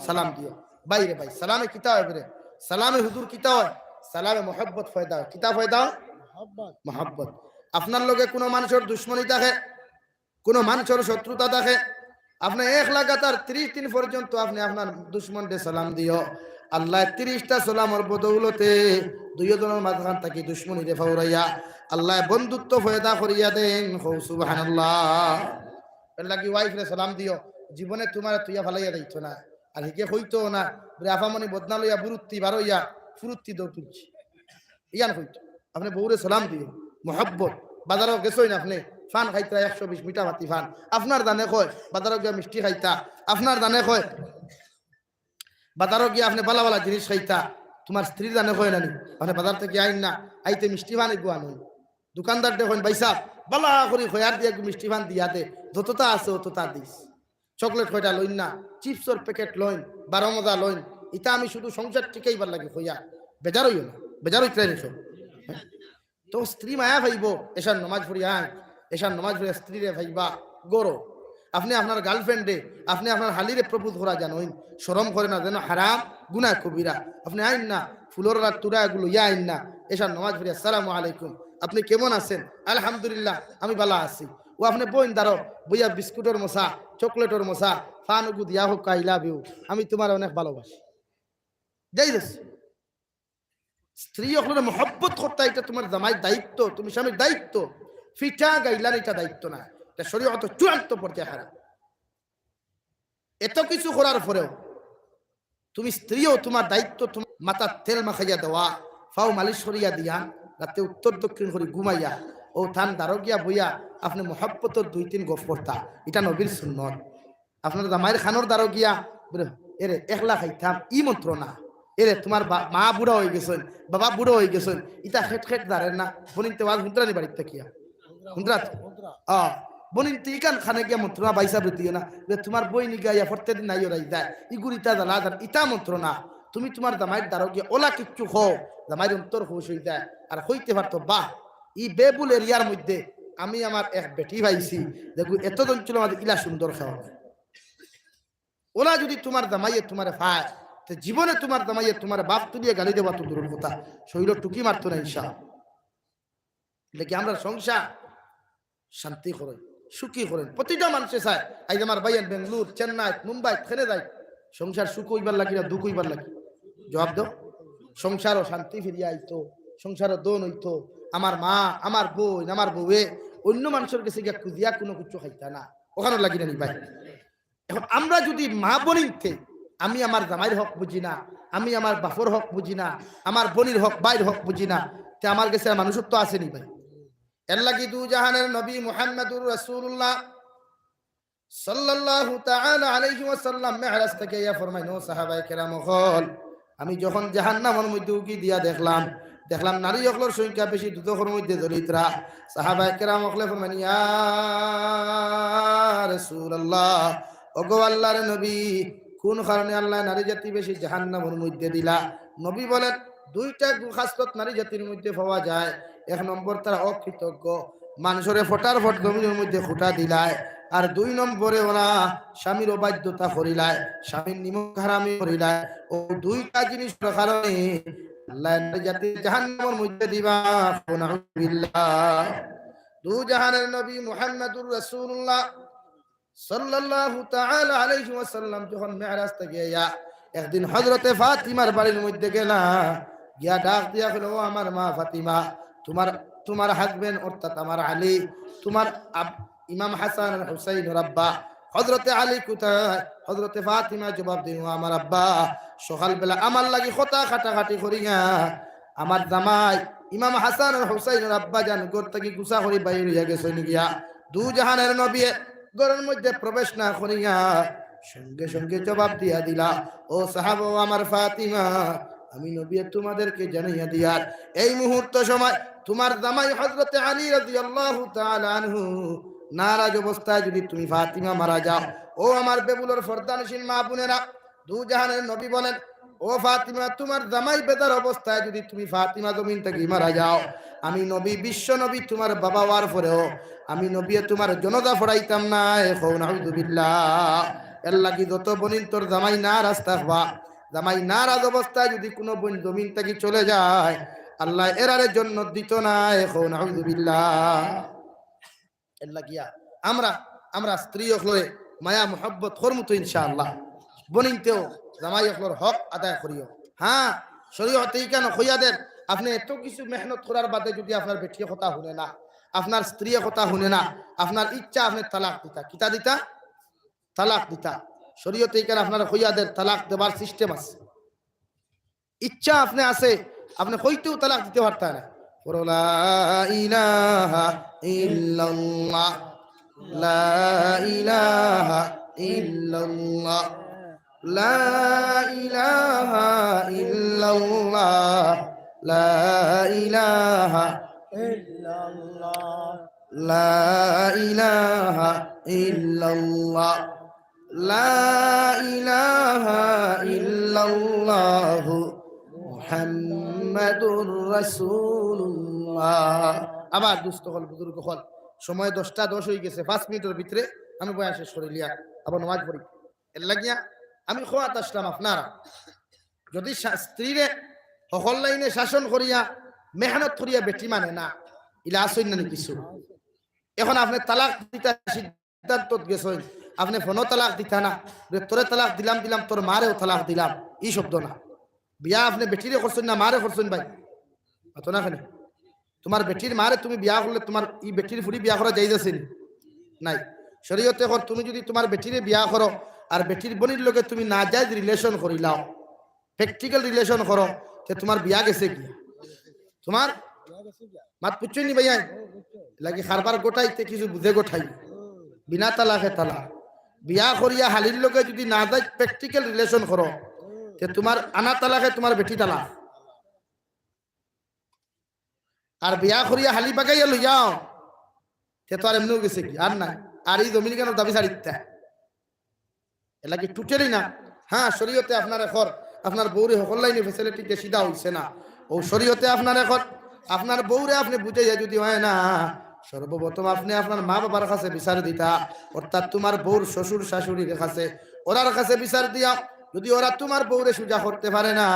সালাম দিও। ভাইরে ভাই, সালামে কিতা অয় রে? সালামে হুজুর কিতা অয়? সালামে মহব্বত পয়দা অয়। কিতা পয়দা অয়? মহব্বত। আপনার লগে কুনু মানষর দুশমনি থাকে, কুনু মানষর শত্রুতা থাকে, আপনে এক লাগাতার তিরিশ দিন পর্যন্ত আপনে আপনার দুশমনরে সালাম দিও। আল্লায় তিরিশটা সালামর বদৌলতে দুইও জনর মাঝখান থাকি দুশমনিরে ফাউরাইয়া আল্লায় বন্ধুত্ব পয়দা করিয়া দেইন। কও সুবহানাল্লাহ। এরলাগি wife রে সালাম দিও, জীবনে তুমারে থুইয়া ফালাইয়া যাইতো না। আর হিগে কইতো না, বলে, "আফামনি বদনা লইয়া বুরুত্তি বারইয়া ফুরুত্তি দৌড় তুলছি।" ইয়ান কইতো। আপনে বউরে সালাম দিও, মহব্বত। বাজারো গেছইন আপনে, পান খাইতরা একশো বিশ মিঠা পাতি পান। আপনার জানে কয়, বাজারো গিয়া মিষ্টি খাইতা। আপনার জানে কয়, বাজারো গিয়া আপনে বালা বালা জিনিস খাইতা। তুমার স্ত্রীর জানে কয় না নি? আপনে বাজার থাকি আইন না, আইতে মিষ্টি পান এগু আনইন। দোকানদাররে কইন, "ভাইসাব, বালা করি খয়ার দিয়া এগু মিষ্টি পান দিয়া দে, যততা আছে অততা দিস।" চকলেট কয়টা লইন না, চিপসর প্যাকেট লইন, বারো মজা লইন, ইতা আমি শুধু সংসার টিকাইবার লাগি কইয়ার। বেজার অইও না, বেজার অইতরায় নি। তো স্ত্রী মায়া পাইবো, এশার নমাজ পড়িয়া আইন, এশার নমাজ পড়িয়া স্ত্রীরে পাইবা ঘরো। আপনে আপনার girlfriend রে, আপনে আপনার হালিরে propose করা জানইন, শরম করে না যেন, হারাম, গুনাহ কবিরা। আপনে আইন না, ফুলর রাত তুরা এগু লইয়া আইন না, এশার নমাজ পড়িয়া, "আসসালামু আলাইকুম, আপনে কেমন আছেন?" "আলহামদুলিল্লাহ, আমি বালা আছি।" ও আপনে বইন দারো, বইয়া বিস্কুটর মশা, চকলেটর মশা, পান এগু দিয়া কউক্কা, "I love you, আমি তুমারে অনেক ভালোবাসি।" যাই হোক, স্ত্রী অকলরে মহব্বত করতা, ইটা তুমার জামাইর দায়িত্ব, তুমি স্বামীর দায়িত্ব। ফিঠা গাইলান, ইটা দায়িত্ব না, ইটা শরীয়তর চূড়ান্ত পর্যায়ে হারাম। এত কিছু করার পরেও তুমি স্ত্রীও তুমার দায়িত্ব, তুমার মাথাত তেল মাখাইয়া দেওয়া, পাও মালিশ করিয়া দিয়া, রাতে উত্তর দক্ষিণ করি ঘুমাইয়া, ও তান দারো গিয়া বইয়া আপনে মহব্বতর দুই তিন গফ করতা, ইটা নবীর সুন্নত। আপনার জামাইর কানর দারো গিয়া বলে, "এরে, একলা খাইতাম, ই মন্ত্র না। এরে, তুমার বা-, মা বুড়া অইগেছইন, বাবা বুড়া অইগেছইন, ইতা খেট খেট দারের না।" বইন, তে ওয়াজ হুনতরা নি বাড়িত থাকিয়া? হুনতরা তো? আ, বইন, তে ইখান কানে গিয়া মন্ত্র না, ভাইসাবরে দিও না। বলে, "তুমার বইন ইগু আইয়া প্রত্যেক দিন আইয়া রাই যায়, ইগুর ইতা জ্বালা যার, ইতা মন্ত্র না।" তুমি তুমার জামাইর দারো গিয়া অলা কিচ্ছু কও, জামাইর অন্তর খুশ অইযায়। আর কইতে পারতো, "বাহ, ই বেবুল এরিয়ার মধ্যে আমি আমার এক বেটি পাইছি, দেখো এতজন ছিল আমাদের ইলা সুন্দর খাওয়া।" অলা যুদি তুমার জামাইয়ে তুমারে পায়, তে জীবনে তুমার জামাইয়ে তুমারে বাপ তুলিয়া গালি দেওয়া তো দূরর কথা, শরীরো টুকি মারতো না ইনশাআল্লাহ। দেখি আমরা সংসার শান্তি করইন, সুখী করইন। প্রতিটা মানষে চায়, আইজ আমার ভাইয়াইন বেঙ্গালুর, চেন্নাই, মুম্বাই, কেনে যাই, সংসার সুখ অইবার লাগি না দুঃখ অইবার লাগি? জবাব দেও। সংসারো শান্তি ফিরিয়া আইতো, সংসারো ধন অইতো, আমার মা, আমার বইন, আমার বউয়ে অইন্য মানষর গেছে গিয়া খুজিয়া কুনু কিচ্ছু খাইতা না, অখানর লাগি না নি ভাই? এখন আমরা যুদি মা বইনতে, আমি আমার জামাইর হক বুঝি না, আমি আমার বাপর হক বুঝি না, আমার বইনর হক, ভাইর হক বুঝি না, তে আমার গেছে আর মানুষত্ব আছে নি ভাই? এরলাগি দু জাহানের নবী মুহাম্মাদুর রাসূলুল্লাহ সাল্লাল্লাহু তাআলা আলাইহি ওয়াসাল্লাম মেরাজ থাকি আইয়া ফরমাইন, "ও সাহাবায়ে কেরাম অকল, আমি যখন জাহান্নামর মধ্যে উকি দিয়া দেখলাম, দেখলাম নারী অকলর সংখ্যা বেশি দুজখর মধ্যে জ্বলিতরা।" সাহাবায়ে কেরাম অকলে ফরমাইন, "ইয়া রাসূলুল্লাহ, ওগো আল্লাহর নবী, কোন কারণে আল্লায় নারী জাতি বেশি জাহান্নামর মধ্যে দিলা?" নবী বলেন, দুইটা গু-, খাসলত নারী জাতির মধ্যে পাওয়া যায়। এক নম্বর, তারা অকৃতজ্ঞ, মানষরে ফটার ফট জমিনর মধ্যে খুটা দিলায়। আর দুই নম্বরে ওরা স্বামীর অবাধ্যতা করিলায়, স্বামীর নিমক হারামি করিলায়। ও দুইটা জিনিসর কারণে আল্লায় নারী জাতি জাহান্নামর মধ্যে দিবা। নাউজুবিল্লাহ। দু জাহানের নবী মুহাম্মাদুর রাসূলুল্লাহ সাল্লাল্লাহু তাআলা আলাইহি ওয়াসাল্লাম যখন মেরাজ থাকি আইয়া একদিন হযরতে ফাতিমার বাড়ির মধ্যে গেলা, গিয়া ডাক দিয়া কইল, "ও আমার মা ফাতিমা, তুমার, তুমার husband অর্থাৎ আমার আলী, তুমার আব-, ইমাম হাসান আর হুসাইনর আব্বা হযরতে আলী কোথায়?" হযরতে ফাতিমা জবাব দেইন, "ও আমার আব্বা, সকালবেলা আমার লাগি কথা কাটাকাটি করিয়া আমার জামাই ইমাম হাসান আর হুসাইনর আব্বাজান ঘর থাকি গুছা করি বাইর অইয়া গেছইন গিয়া। দু জাহানের নবী ঘরর মধ্যে প্রবেশ না করিয়া সঙ্গে সঙ্গে জবাব দিয়া দিলা, 'ও সাহাবা, ও আমার ফাতিমা, আমি নবী তুমাদেরকে জানাইয়া দিয়ার, এই মুহূর্ত সময় তুমার জামাই হযরতে আলী রাদিয়াল্লাহু তাআলা আনহু নারাজ অবস্থায় যুদি তুমি ফাতিমা মারা যাও।' ও আমার বেবুলর পর্দানশীন মা বোনেরা, দু জাহানের নবী বলেন, 'ও ফাতিমা, তুমার জামাই বেদার অবস্থায় যুদি তুমি ফাতিমা জমিন থাকি মারা যাও, আমি নবী, বিশ্ব নবী তুমার বাবা অওয়ার পরেও আমি নবীয়ে তুমার জনাজা পড়াইতাম নায়।' কও নাউজুবিল্লাহ। এরলাগি যত বইন তোর জামাই নারাজ থাকবা, জামাই নারাজ অবস্থায় যদি কুনু বইন জমিন থাকি চলে যায়, আল্লায় এরারে জন্নত দিতো নায়। কও নাউজুবিল্লাহ। এর লাগিয়া আমরা, আমরা স্ত্রী অকলরে মায়া মহব্বত করমু তো ইনশাআল্লাহ। বইনিন্তেও জামাই অকলর হক আদায় করিও। হ্যাঁ, শরীয়তে ইখান কইয়া দের, আপনে এত কিছু মেহনত করার বাদে যদি আপনার বেটিয়ে কথা হুনে না, আপনার স্ত্রীয়ে কথা হুনে না, আপনার ইচ্ছা আপনে তালাক দিতা। কিতা দিতা? তালাক দিতা। শরীয়তে ইখান আপনারে কইয়া দের, তালাক দেবার system আছে। ইচ্ছা আপনে আছে, আপনে কইতেউ তালাক দিতে পারতা না। পড়ো, লা ইলাহা ইল্লাল্লাহ, লা ইলাহা ইল্লাল্লাহ, লা ইলাহা ইল্লাল্লাহ, লা ইলাহা ইল্লাল্লাহ, লা ইলাহা ইল্লাল্লাহ, লা ইলাহা ইল্লাল্লাহু মুহাম্মাদুর রাসূলুল্লাহ। আবার দোস্ত অকল, বুজুর্গ অকল, সময় দশটা দশ অই গেছে, পাঁচ মিনিটর ভিতরে আমি বয়ান শেষ করিলিয়ার, আবার নমাজ পড়ি। এর লাগিয়া আমি কওয়াত আসলাম, আপনারা যদি শা-, স্ত্রীরে হকল লাইনে শাসন করিয়া, মেহনত করিয়া বেটি মানে না, ইলা আছইন না নি কিছু? এখন আপনে তালাক দিতা সিদ্ধান্তত গেছইন, আপনে ফোনো তালাক দিতা না, যে তোরে তালাক দিলাম, দিলাম, তোর মারেও তালাক দিলাম, ই শব্দ না। বিয়া আপনে বেটিরে করছইন না মারে করছইন ভাই? মাতো না কেনে? তুমার বেটির মারে তুমি বিয়া করলে তুমার ই বেটির ফুড়ি বিয়া করা জায়েজ আছে নি? নাই। শরীয়তে কর, তুমি যদি তুমার বেটিরে বিয়া করো আর বেটির বইনির লগে তুমি নাজায়েজ relation করিলাও, practical relation করো, তে তুমার বিয়া গেছে গিয়া। তুমার মাত বুঝছইন নি ভাইয়া? লাগি কারবার গোটাইতে কিছু বুঝে গোটাই। বিনা তালাকে তালাক। বিয়া করিয়া হালির লগে যদি নাজায়েজ practical relation করো, তে তুমার আনা তালাকে তুমার বেটি তালাক। আর বিয়া করিয়া হালি বাগাইয়া লইয়াও, তে তো আর এমনেও গেছে গি, আর নাই। আর ই জমিন ইখানর দাবি ছাড়িতা। এর লাগি totally না। হ্যাঁ, শরীয়তে আপনারে কর, আপনার বউরে হকল লাইনে facility দিয়া সিধা অইছে না। অউ শরীয়তে আপনারে কর, আপনার বউরে আপনে বুঝাইয়া যদি অয় না, সর্বপ্রথম আপনে আপনার মা-বাবার কাছে বিচার দিতা, অর্থাৎ তুমার বউর শ্বশুর-শাশুড়ির কাছে, ওরার কাছে বিচার দিয়া, যদি ওরা তুমার বউরে সুজা করতে পারে না,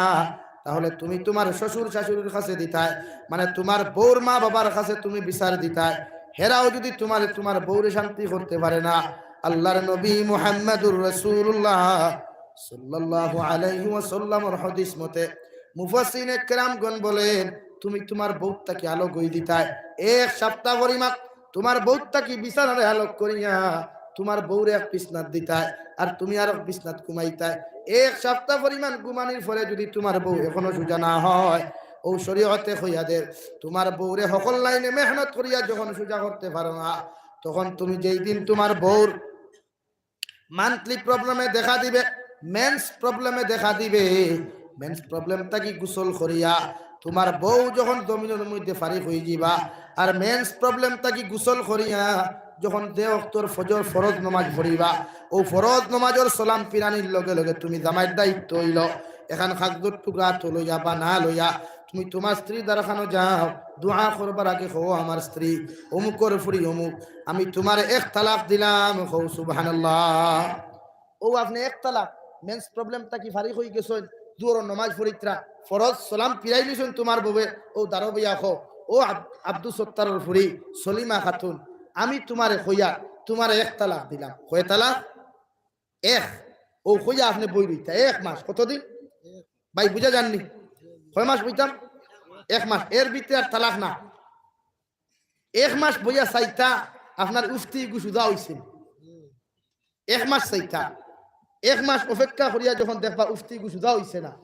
তাহলে তুমি তুমার শ্বশুর-শাশুড়ির কাছে দিতায়, মানে তুমার বউর মা-বাবার কাছে তুমি বিচার দিতায়। হেরাও যদি তুমারে, তুমার বউরে শান্তি করতে পারে না, আল্লার নবী মুহাম্মাদুর রাসূলুল্লাহ সাল্লাল্লাহু আলাইহি ওয়াসাল্লামর হাদিস মতে মুফাসসিরিনে কেরামগণ বলেন, তুমি তুমার বউর থাকি আলগ অই দিতায়। এক সাপ্তা পরিমাণ তুমার বউর থাকি বিছানারে আলগ করিয়া তুমার বউরে এক বিছনাত দিতায়, আর তুমি আরক বিছনাত ঘুমাইতায়। এক সাপ্তা পরিমাণ ঘুমানির পরে যদি তুমার বউ এখনো সুজা না অয়, অউ শরীয়তে কইয়া দের, তুমার বউরে হকল লাইনে মেহনত করিয়া যখন সুজা করতে পারো না, তখন তুমি যেই দিন তুমার বউর monthly problem-এ দেখা দিবে, mens problem-এ দেখা দিবে, mens problem থাকি গোসল করিয়া তুমার বউ যখন জমিনর মধ্যে ফারিগ অই যিবা, আর mens problem থাকি গোসল করিয়া যখন যে অক্তর ফজর ফরজ নমাজ পড়িবা, অউ ফরজ নমাজর সালাম ফিরানির লগে লগে তুমি জামাইর দায়িত্ব অইলো, এখান কাগজর টুকরা তো লইয়া বা না লইয়া, তুমি তুমার স্ত্রীর দ্বারখানো যাও, দোয়া করবার আগে কও, "আমার স্ত্রী, অমুকর ফুড়ি অমুক, আমি তুমারে এক তালাক দিলাম।" কও, "সুবহানাল্লাহ।" অউ আপনে এক তালাক, mens problem থাকি ফারিগ অই গেছইন, দুহরর নমাজ পড়িত্রা, ফরজ সালাম ফিরাইলিছইন তুমার বউয়ে, অউ দারো বইয়া কও, "ও আব-, আব্দুস সত্তারর ফুড়ি সলিমা খাতুন, আমি তুমারে কইয়া, তুমারে এক তালাক দিলাম।" কয় তালাক? এক। অউ কইয়া আপনে বই রইতা এক মাস। কতদিন? ভাই, বুঝা যার নি? কয় মাস বইতাম? এক মাস। এর ভিতরে আর তালাক না। এক মাস বইয়া চাইতা, আপনার উফতি ইগু সুজা অইছে নি? এক মাস চাইতা। এক মাস অপেক্ষা করিয়া যখন দেখবা উফতি ইগু সুজা অইছে না,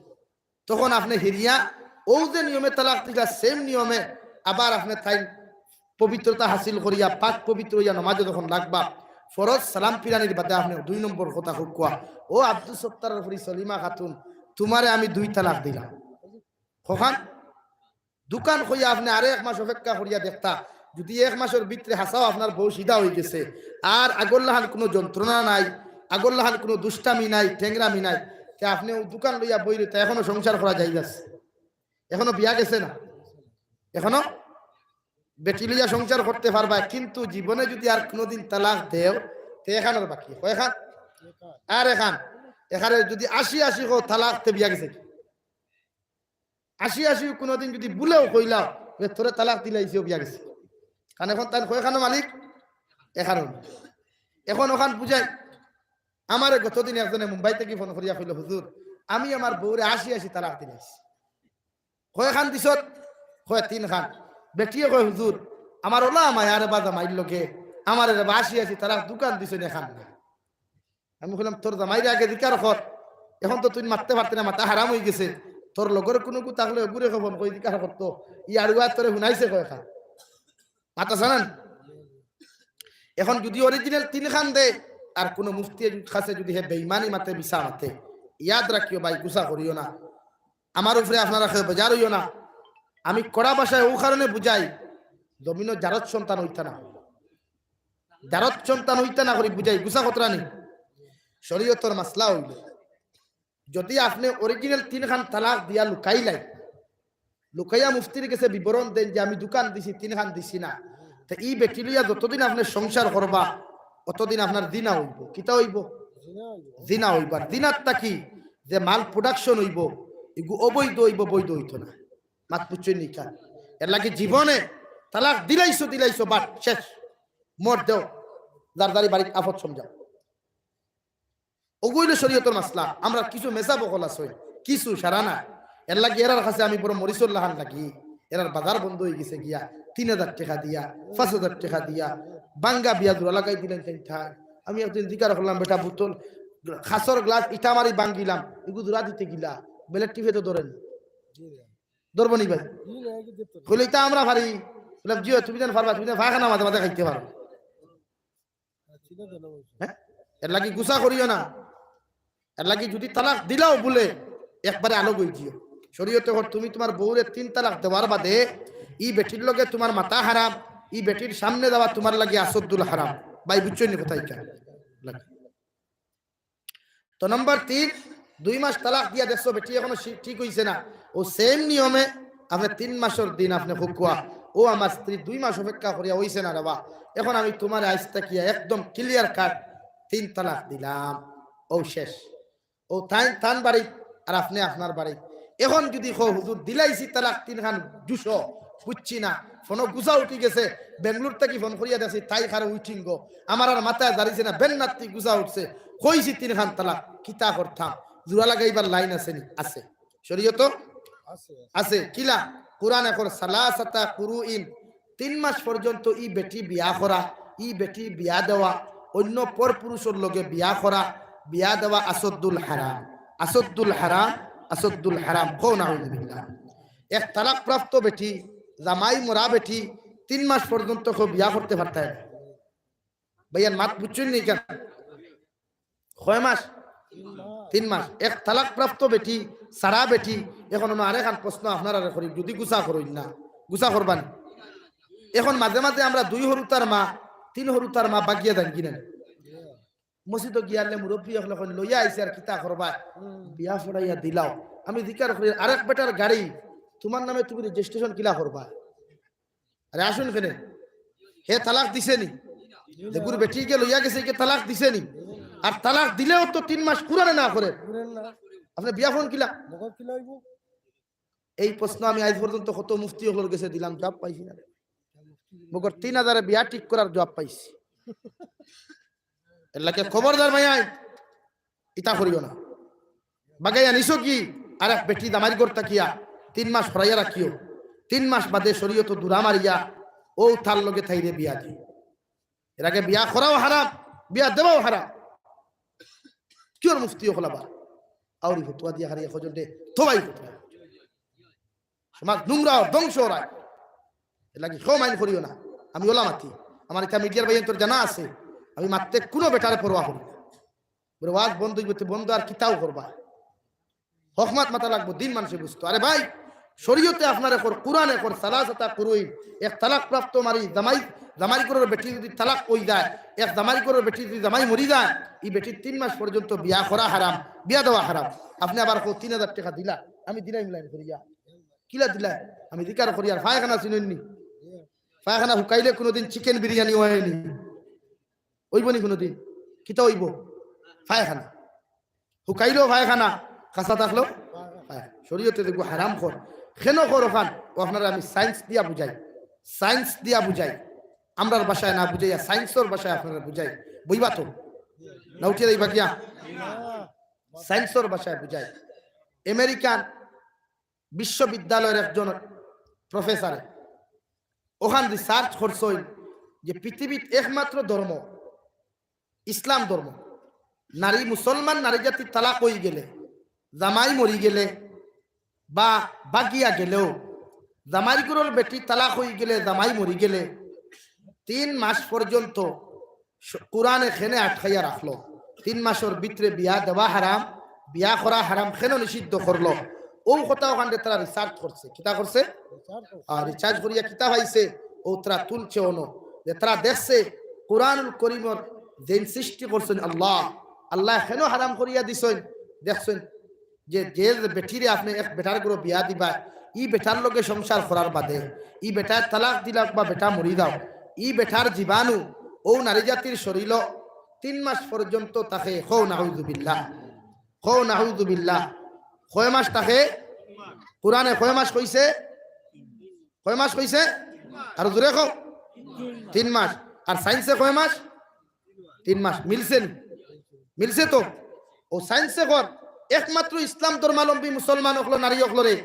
তখন আপনে হিরিয়া অউ যে নিয়মে তালাক দিলা, same নিয়মে আবার আপনে তাইন পবিত্রতা হাসিল করিয়া, পাক পবিত্র অইয়া নমাজো যখন লাগবা, ফরজ সালাম ফিরানির বাদে আপনে দুই নম্বর কথা কউক্কা, "ও আব্দুস সত্তারর ফুড়ি সলিমা খাতুন, তুমারে আমি দুই তালাক দিলাম।" কখান? দুখান কইয়া আপনে আরো এক মাস অপেক্ষা করিয়া দেখতা, যদি এক মাসর ভিতরে হাছাউ আপনার বউ সিধা অই গেছে, আর আগর লাখান কুনু যন্ত্রণা নাই, আগর লাখান কুনু দুষ্টামি নাই, ঠেংরামি নাই, তে আপনে অউ দুখান লইয়া বই রইতা, এখনো সংসার করা জায়েজ আছে, এখনো বিয়া গেছে না, এখনো বেটি লইয়া সংসার করতে পারবা, কিন্তু জীবনে যদি আর কুনুদিন তালাক দেও, তে এখানর বাকি, কয়খান? আর এখান। এখানে যদি আশি আশি কও, তালাক তে বিয়া গেছে। আশি আশি কোনোদিন যদি ভুলেও কইলাও যে তোরে তালাক দিলাইছি, ও বিয়া গেছে। কারণ এখন তাইন কয়খানো মালিক? এখানো। এখন অখান বুঝাই। আমারে গতদিন একজনে মুম্বাই থাকি ফোন করিয়া কইল, "হুজুর, আমি আমার বউরে আশি আশি তালাক দিলাইছি।" কয়খান দিছত? কয়, "তিনখান।" বেটিয়ে কয়, "হুজুর, আমার ওলা মায়ারে বা জামাইর লগে, আমারে রে বা আশি আশি তালাক দুখান দিছইন, এখান না।" আমি কইলাম, "তোর জামাইরে আগে জিকার কর, এখন তো তুই মাততে পারতে না, মাথা হারাম অইগেছে। তোর লগর কুনুগু থাকলে ওগুরে ফোন করি জিকার করতো, ই আড়ুয়া তোরে হুনাইছে কয়খান।" মাথা জানান। এখন যদি অরিজিনাল তিনখান দেয়, আর কুনু মুফতির কাছে যদি হে বেইমানি মাতে, মিছা মাতে, ইয়াদ রাখিও ভাই, গুসা করিও না। আমার উপরে আপনারা কেউ বেজার অইও না। আমি কড়া ভাষায় অউ কারণে বুঝাই, জমিনো জারত সন্তান অইতা না, জারত সন্তান অইতা না করি বুঝাই, গুসা খতরানি। শরীয়তর মাসলা অইল, যদি আপনে অরিজিনাল তিনখান তালাক দিয়া লুকাইলাই, লুকাইয়া মুফতির গেছে বিবরণ দেন যে আমি দুখান দিছি, তিনখান দিছি না, তে ই বেটি লইয়া যতদিন আপনে সংসার করবা, অতদিন আপনার জিনা অইব। কিতা অইব? জিনা অইব। আর জিনার থাকি যে মাল প্রোডাকশন অইব, ইগু অবৈধ অইব, বৈধ অইতো না। মাত বুঝছইন নি কা? এর লাগি জীবনে তালাক দিলাইছো, দিলাইছো, বাট শেষ। মর দেও, যার যারি বাড়িত আফত সমঝাও। অগু অইল শরীয়তর মাসলা। আমরা কিছু মেসাব অকল আছে, কিছু সারা না। এর লাগি এরার কাছে আমি বড় মরিচর লাখান লাগি। এরার বাজার বন্ধ অইগেছে গিয়া, তিন হাজার টেকা দিয়া, পাঁচ হাজার টেকা দিয়া, ভাঙ্গা বিয়া জোড়া লাগাই দিলাইন তাইন ঠায়। আমি একদিন জিকার করলাম, "বেটা, বোতল, কাচর গ্লাস ইটা মারি ভাঙ্গিলাম, ইগু জোড়া দিতে গিলা, বেলের টিপে তো ধরেনি, ধরবো নি ভাই?" কইলে, "ইটা আমরা পারি।" বললাম, "জিও, তুমি যেন পারবা, তুমি যেন পায়খানা মাঝে মাঝে খাইতে পারো।" হ্যাঁ? এর লাগি গুসা করিও না। এর লাগি যদি তালাক দিলাও বুলে, একবারে আলগ অই যিও। শরীয়তে কর, তুমি তুমার বউরে তিন তালাক দেওয়ার বাদে ই বেটির লগে তুমার মাতা হারাম, ই বেটির সামনে যাওয়া তুমার লাগি আসাদ্দুল হারাম। ভাই, বুঝছইন নি কথা ইটা? তো নাম্বার তিন, দুই মাস তালাক দিয়া দেখছো বেটি এখনো শি-, ঠিক অইছে না, অউ সেম নিয়মে আপনে তিন মাসর দিন আপনে কউক্কা, "ও আমার স্ত্রী, দুই মাস অপেক্ষা করিয়া অইছে না রে বা, এখন আমি তুমারে আইজ থাকিয়া একদম ক্লিয়ার কাট তিন তালাক দিলাম, অউ শেষ।" অউ তাইন তান বাড়িত আর আপনে আপনার বাড়িত। এখন যদি কও, "হুজুর, দিলাইছি তালাক তিনখান জুসো, বুঝছি না, ফোনো গুছা উঠি গেছে, বেঙ্গলোর থাকি ফোন করিয়া দেখছি, তাই খারে উইটিং গো, আমার আর মাথায় জারিছে না, বেন্নাত্তি গুছা উঠছে, কইছি তিনখান তালাক, কিতা করতাম?" জোড়া লাগাইবার লাইন আছে নি? আছে। শরীয়তো আছে, আছে। আছে। কিলা? কোরআনে কর, "সালাসাতা কুরুইন", তিন মাস পর্যন্ত ই বেটি বিয়া করা, ই বেটি বিয়া দেওয়া, অন্য পর পুরুষর লগে বিয়া করা, বিয়া দেওয়া আসাদ্দুল হারাম, আসাদ্দুল হারাম, আসাদ্দুল হারাম। কও নাউজুবিল্লাহ। এক তালাকপ্রাপ্ত বেটি, জামাই মরা বেটি, তিন মাস পর্যন্ত কেউ বিয়া করতে পারতায় না। ভাইয়ান, মাত বুঝছইন নি কেন? কয় মাস? তিন মাস। এক তালাকপ্রাপ্ত বেটি, সারা বেটি। এখন অনো আরেকখান প্রশ্ন আপনারারে করি, যদি গুছা করইন না, গুছা করবা নি? এখন মাঝে মাঝে আমরা দুই হুরুতার মা, তিন হুরুতার মা বাগিয়া যাইন কিনা? মসজিদো গিয়ালে মুরব্বি অকলে কইন, "লইয়া আইছে আর কিতা করবা? বিয়া পড়াইয়া দিলাও।" আমি জিকার করি, "আরেক বেটার গাড়ি তুমার নামে তুমি রেজিস্ট্রেশন কিলা করবা?" আরে আসুন কেনে, হে তালাক দিছে নি? যেগুর বেটি গিয়া লইয়া গেছে, ইগে তালাক দিছে নি? আর তালাক দিলেও তো তিন মাস কুরআনে না করে। আপনে বিয়া ফোন কিলা? এই প্রশ্ন আমি আইজ পর্যন্ত কত মুফতি অকলর গেছে দিলাম, জবাব পাইছি না। মগর তিন হাজারে বিয়া ঠিক করার জবাব পাইছি। এর লাগি খবরদার ভাইয়াইন, ইতা করিও না। বাগাইয়া নিছো কি? আর এক বেটি জামাইর ঘর থাকিয়া তিন মাস হরাইয়া রাখিও, তিন মাস বাদে শরীয়তো দুরা মারিয়া অউ তার লগে তাইরে বিয়া দিও। এর আগে বিয়া করাও হারাম, বিয়া দেওয়াও হারাম। কিওর মুফতি অকল আবার আউরি ফতুয়া দিয়া হারিয়া খোঁজর দে, তো ভাই ফতুয়া। সমাজ নোংরা, ধ্বংস অরায়। এর লাগি কেউ মাইন্ড করিও না। আমি ওলা মাতি, আমার ইটা মিডিয়ার ভাইয়াইন্তর জানা আছে, আমি মাততে কুনু বেটারে পরোয়া করি না। বলে, "ওয়াজ বন্ধ অইবো, তে বন্ধ আর কিতাও করবা? হকমাত মাতা লাগবো, দিন মানষে বুঝতো।" আরে ভাই, শরীয়তে আপনারে কর, কোরআনে কর, সালাসাতা কুরুইন, এক তালাকপ্রাপ্ত মারি, জামাই, জামাইর ঘরর বেটি যদি তালাক অই যায়, এক জামাইর ঘরর বেটি যদি জামাই মরি যায়, ই বেটির তিন মাস পর্যন্ত বিয়া করা হারাম, বিয়া দেওয়া হারাম। আপনে আবার কও, "তিন হাজার টেকা দিলা, আমি দিলাইমু লাইন করিয়া।" কিলা দিলা? আমি জিকার করি আর পায়খানা চিনইন নি? পায়খানা হুকাইলে কুনুদিন চিকেন বিরিয়ানি অয় নি? অইবো নি কুনুদিন? কিতা অইবো? পায়খানা। হুকাইলেও পায়খানা, খাসা থাকলেও পায়খানা। শরীয়তে দেখবো হারাম কর, কেন কর ওখান, ও আপনারা আমি সায়েন্স দিয়া বুঝাই, সায়েন্স দিয়া বুঝাই, আমরার ভাষায় না বুঝাইয়া সায়েন্সর ভাষায় আপনারা বুঝাই, বুঝবা তো? না উঠিয়া যাইবা গিয়া? সায়েন্সর ভাষায় বুঝাই। আমেরিকান বিশ্ববিদ্যালয়ের একজন প্রফেসরে ওখান রিসার্চ করছইন যে পৃথিবীত একমাত্র ধর্ম ইসলাম ধর্ম, নারী মুসলমান নারী জাতি তালাক হয়ে গেলে, জামাই মরি গেলে বা বাগিয়া গেলেও, জামাই গুরুর বেটি তালাক হয়ে গেলে, জামাই মরি গেলে তিন মাস পর্যন্ত স-, কোরআনে কেনে আটকাইয়া রাখলো। তিন মাসের ভিতরে বিয়া দেওয়া হারাম, বিয়া করা হারাম, কেন নিষিদ্ধ করলো? ও কথা ওখানে তারা রিসার্চ করছে। কিতা করছে? আর রিসার্চ করিয়া কিতা পাইছে? ও তারা তুলছে অনো, যে তারা দেখছে কোরআনুল করিমর যেন সৃষ্টি করছেন আল্লাহ, আল্লাহ কেন হারাম করিয়া দিছেন? দেখছেন যে, যে বেটিরে আপনি এক বেটার গুরু বিয়া দিবা, ই বেটার লগে সংসার করার বাদে ই বেটার তালাক দিলাক বা বেটা মরি যাও, ই বেটার জীবাণু ও নারী জাতির শরীর তিন মাস পর্যন্ত থাকে। কও নাউজুবিল্লাহ, কও নাউজুবিল্লাহ। কয় মাস থাকে? কোরআনে কয় মাস কইছে? কয় মাস কইছে? আর জোরে কও। তিন মাস। আর সায়েন্সে কয় মাস? তিন মাস। মিলছে নি? মিলছে তো? ও সায়েন্সে কর, একমাত্র ইসলাম ধর্মাবলম্বী মুসলমান অকল নারী অকলরে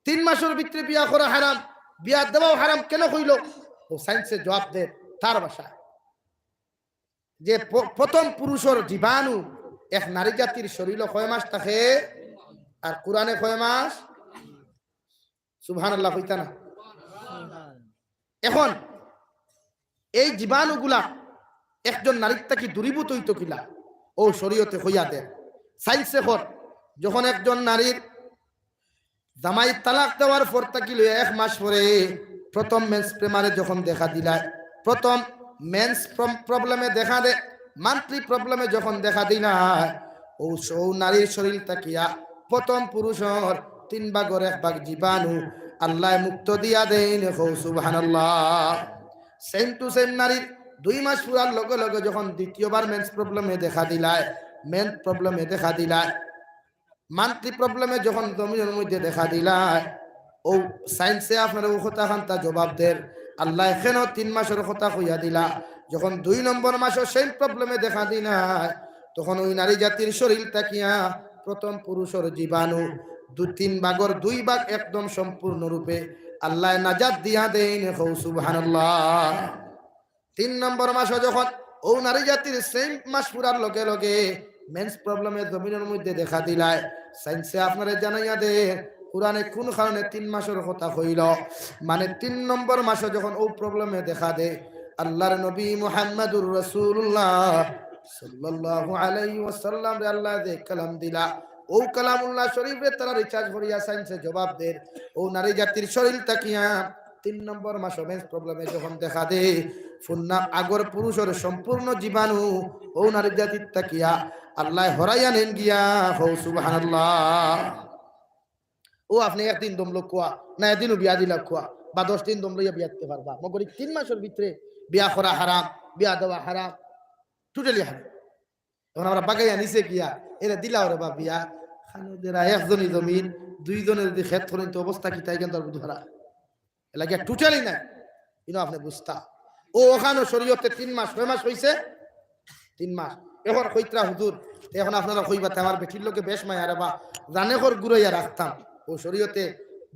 তিন মাসের ভিতরে বিয়া করা হারাম, বিয়া দেওয়াও হারাম কেন কইল? ও সায়েন্সে জবাব দে তার ভাষায়। যে প-, প্রথম পুরুষর জীবাণু এক নারী জাতির শরীরে কয় মাস থাকে, আর কোরআনে কয় মাস? সুবহানাল্লাহ কইতা না? এখন এই জীবাণুগুলা একজন নারীর থাকি দূরীভূত হইতো কিলা? ও শরীয়তে কইয়া দের। সায়েন্সে কর, যখন একজন নারীর জামাই তালাক দেওয়ার পর থাকি লইয়া এক মাস পরে প্রথম মেন্স প্রেমারে যখন দেখা দিলায়, প্রথম মেন্স প্রম-, প্রবলেমে দেখা দে, মান্থলি প্রবলেমে যখন দেখা দিলায়, ও স-, ও নারীর শরীর থাকিয়া প্রথম পুরুষর তিন ভাগর এক ভাগ জীবাণু আল্লাহ মুক্ত দিয়া দেইন। কও সুবহানাল্লাহ। সেম টু সেম নারীর দুই মাস পুরার লগে লগে যখন দ্বিতীয়বার মেন্স প্রবলেমে দেখা দিলায়, মেন্স প্রবলেমে দেখা দিলায়, মান্থলি প্রবলেমে যখন জমিনের মধ্যে দেখা দিলায়, ও সায়েন্সে আপনার ও কথা খান্তা জবাব দের, আল্লাহ কেন তিন মাসের কথা কইয়া দিলা? যখন দুই নম্বর মাসও সেম প্রবলেমে দেখা দিলায়, তখন ওই নারী জাতির শরীর থাকিয়া প্রথম পুরুষর জীবাণু দু তিন ভাগর দুই ভাগ একদম সম্পূর্ণরূপে আল্লাহ নাজাত দিয়া দেইন। কও সুবহানাল্লাহ। তিন নম্বর মাসও যখন ও নারী জাতির সেম মাস পুরার লগে লগে মেন্স প্রবলেমে জমিনের মধ্যে দেখা দিলায়, সায়েন্সে আপনারে জানাইয়া দে, কোরআনে কোন কারণে তিন মাসের কথা কইল? মানে তিন নম্বর মাসও যখন ও প্রবলেমে দেখা দে, আল্লাহর নবী মুহাম্মাদুর রাসূলুল্লাহ সাল্লাল্লাহু আলাইহি ওয়াসাল্লামরে আল্লাহ যে কালাম দিলা, ও কালামুল্লাহ শরীফরে তারা রিসার্চ করিয়া সায়েন্সে জবাব দের, ও নারী জাতির শরীর থাকিয়া তিন নম্বর মাসও মেন্স প্রবলেমে যখন দেখা দে, ফুন্না আগর পুরুষর সম্পূর্ণ জীবাণু ও নারী জাতির থাকিয়া আল্লাহ হরাইয়া নেন গিয়া। কও সুবহানাল্লাহ। ও আপনি একদিন দম লউক্কা, না এদিনও বিয়া দিলাউক্কা, বা দশ দিন দম লইয়া বিয়া দিতে পারবা, মগর এই তিন মাসের ভিতরে বিয়া করা হারাম, বিয়া দেওয়া হারাম, টোটালি হারাম। এখন আমরা বাগাইয়া নিছে গিয়া, এরা দিলা ওরে বা বিয়া, খানো দেরা একজনই জমিন, দুইজনে যদি খেত করেন তো অবস্থা কিতা ইখান তো আর বুঝ হারা। এলাকা টোটালি নাই, ইনো আপনি বুঝতা। ও ওখানো শরীয়তে তিন মাস, কয় মাস হইছে? তিন মাস। এখন কইতরা হুজুর, এখন আপনারা কইবা তে আমার বেটির লগে বেশ মায়া রে বা, জানে কর গুরাইয়া রাখতাম। ও শরীয়তে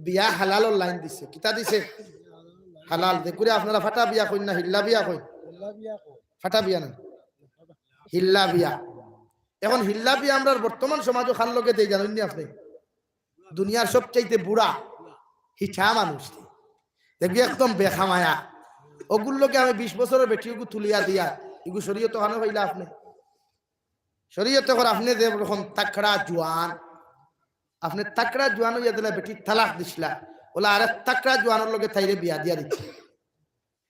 বিয়া হালালর লাইন দিছে, কিতা দিছে? হালাল। দেখুরে আপনারা ফাটা বিয়া কইন না হিল্লা বিয়া কইন? ফাটা বিয়া না, হিল্লা বিয়া। এখন হিল্লা বিয়া আমরার বর্তমান সমাজও খান লগে দেই, জানেন নি আপনি? দুনিয়ার সবচাইতে বুড়া হিচা মানুষ, দেখবি একদম বেখামায়া। ওগুর লগে আমি বিশ বছরের বেটি ওগু তুলিয়া দিয়া, এগু শরীয়ত ওখানে পাইলা আপনি? শরীয়তে কর আপনি যে রকম তাকড়া জোয়ান, আপনি তাকড়া জোয়ান হইয়া দিলা বেটি তালাক দিছিলা, ওলা আরেক তাকড়া জোয়ানর লগে তাইরে বিয়া দিয়া দিতে।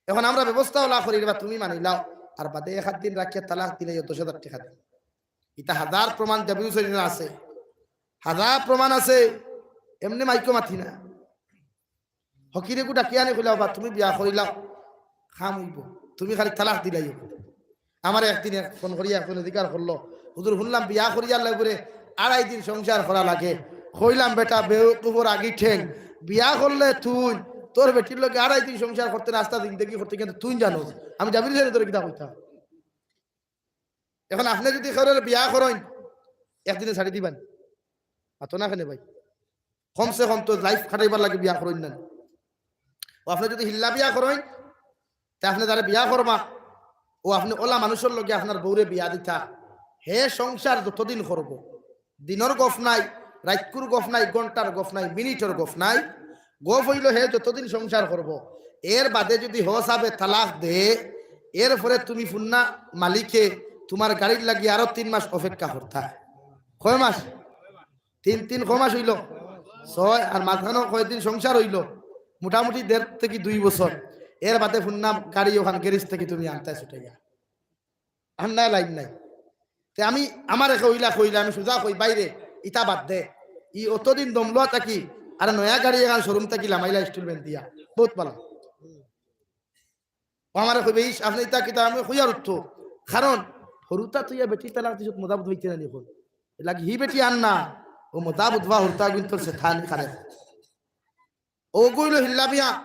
এখন আমরা ব্যবস্থা ওলা করি বা তুমি মানিলাও, আর বাদে এক আধ দিন রাখিয়া তালাক দিলে দশ হাজার টাকা দিন। ইটা হাজার প্রমাণ জাবিউ শরীরে আছে, হাজার প্রমাণ আছে, এমনি মাইকো মাতি না। হকিরে গু ডাকিয়া আনি কইলাও বা তুমি বিয়া করিলাও, কাম হইব, তুমি খালি তালাক দিলাই হইব। আমার একদিন এক ফোন করিয়া একজন অধিকার করলো, হুজুর শুনলাম বিয়া করিয়া আল্লাহ করে আড়াই দিন সংসার করা লাগে। কইলাম, "বেটা বেউকুফর আগি ঠেং, বিয়া করলে তুই, তোর বেটির লগে আড়াই দিন সংসার করতে না, আস্তা জিন্দেগি করতে, কিন্তু তুই জানোস, আমি জামিল হোসেনে তোরে কিতা কইতাম?" এখন আপনে যুদি কেউরে বিয়া করইন, একদিনে ছাড়ি দিবা নি? মাতো না কেনে ভাই? কমসে কম তো life কাটাইবার লাগি বিয়া করইন না নি? ও আপনে যুদি হিল্লা বিয়া করইন, তে আপনে যারে বিয়া করবা, ও আপনে অলা মানুষর লগে আপনার বউরে বিয়া দিতা, হে সংসার যতদিন করবো, দিনর গফ নাই, রাইতকুর গফ নাই, ঘন্টার গফ নাই, মিনিটর গফ নাই, গফ অইলো হে যতদিন সংসার করবো, এর বাদে যুদি হসাবে তালাক দে, এরপরে তুমি ফুন্না মালিকে তুমার গাড়ির লাগি আরো তিন মাস অপেক্ষা করতা। কয় মাস? তিন তিন কয় মাস অইলো? ছয়, আর মাঝখানো কয়দিন সংসার অইলো? মোটামুটি দেড় থাকি দুই বছর। এর বাদে ফুন্না গাড়ি অখান গ্যারেজ থাকি তুমি আনতায় ছুটাইয়া। আর না লাইন নাই। তে আমি, আমারে কইলা, কইলা, আমি সুজা কই, "বাইরে, ইতা বাদ দে। ই অতদিন দমলুয়া থাকি, আর নয়া গাড়ি অখান শোরুম থাকি লামাইলা installment দিয়া। বউত ভালা।" ও আমারে কইবে, "ইস, আপনে ইতা কিতা?" আমি কইয়ার উত্তর। কারণ হুরুতা তুইয়া বেটি তালাক দিছত মজা বুঝ পাইতে না নি অখন। এর লাগি হি বেটি আর না, ও মজা বুঝবা হুরুতা কিন্তু সে থানি খারে। ও কইলো হিল্লা বিয়া,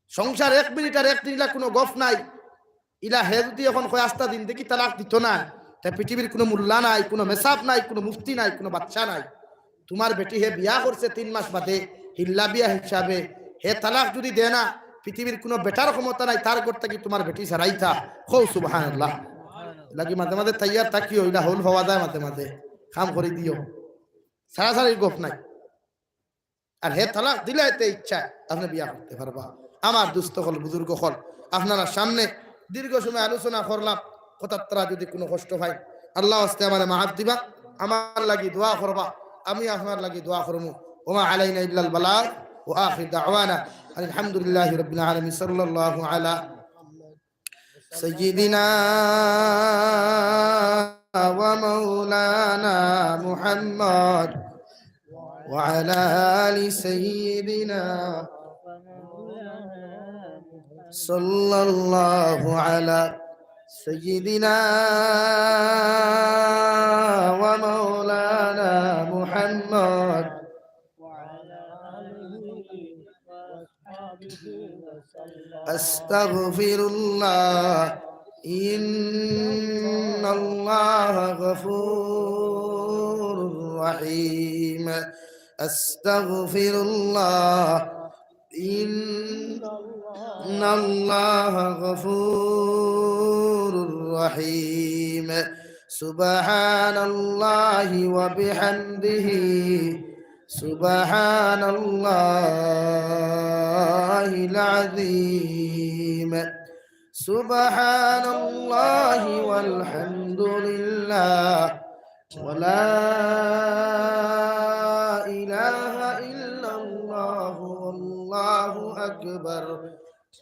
সংসার এক মিনিট আর এক দিন ইলা কুনু গফ নাই। ইলা হে যুদি অখন কয় আস্তা জিন্দেগি তালাক দিতো না, তে পৃথিবীর কুনু মোল্লা নাই, কুনু মেসাব নাই, কুনু মুফতি নাই, কুনু বাদশা নাই। তুমার বেটি হে বিয়া করছে তিন মাস বাদে, হিল্লা বিয়া হিসাবে, হে তালাক যুদি দে না, পৃথিবীর কুনু বেটার ক্ষমতা নাই, তার ঘর থাকি তুমার বেটি ছাড়াইতা। কও সুবহানাল্লাহ। লাগি মাঝে মাঝে তৈয়ার থাকিও, ইলা হউল পাওয়া যায় মাঝে মাঝে, কাম করি দিও, ছাড়াছাড়ির গফ নাই। আর হে তালাক দিলে এতে ইচ্ছা আপনে বিয়া করতে পারবা। আমার দোস্ত অকল, বুজুর্গ অকল, আপনারার সামনে দীর্ঘ সময় আলোচনা করলাম, কথার তারা যুদি কুনু কষ্ট পাইন, আল্লাহ ওয়াস্তে আমারে মাফ দিবা, আমার লাগি দোয়া করবা, আমি আপনার লাগি দোয়া করমু। ওমা আলাইনা ইল্লাল বালাগ, ওয়া আখির দাওয়ানা আলহামদুলিল্লাহি রাব্বিল আলামিন। সাল্লাল্লাহু আলা سيدنا ومولانا محمد وعلى آل سيدنا، صلى الله على سيدنا ومولانا محمد. أستغفر الله، إن الله غفور رحيم. أستغفر الله، إن الله غفور رحيم. سبحان الله وبحمده، سبحان الله العظيم. سبحان الله والحمد لله ولا إله إلا الله والله أكبر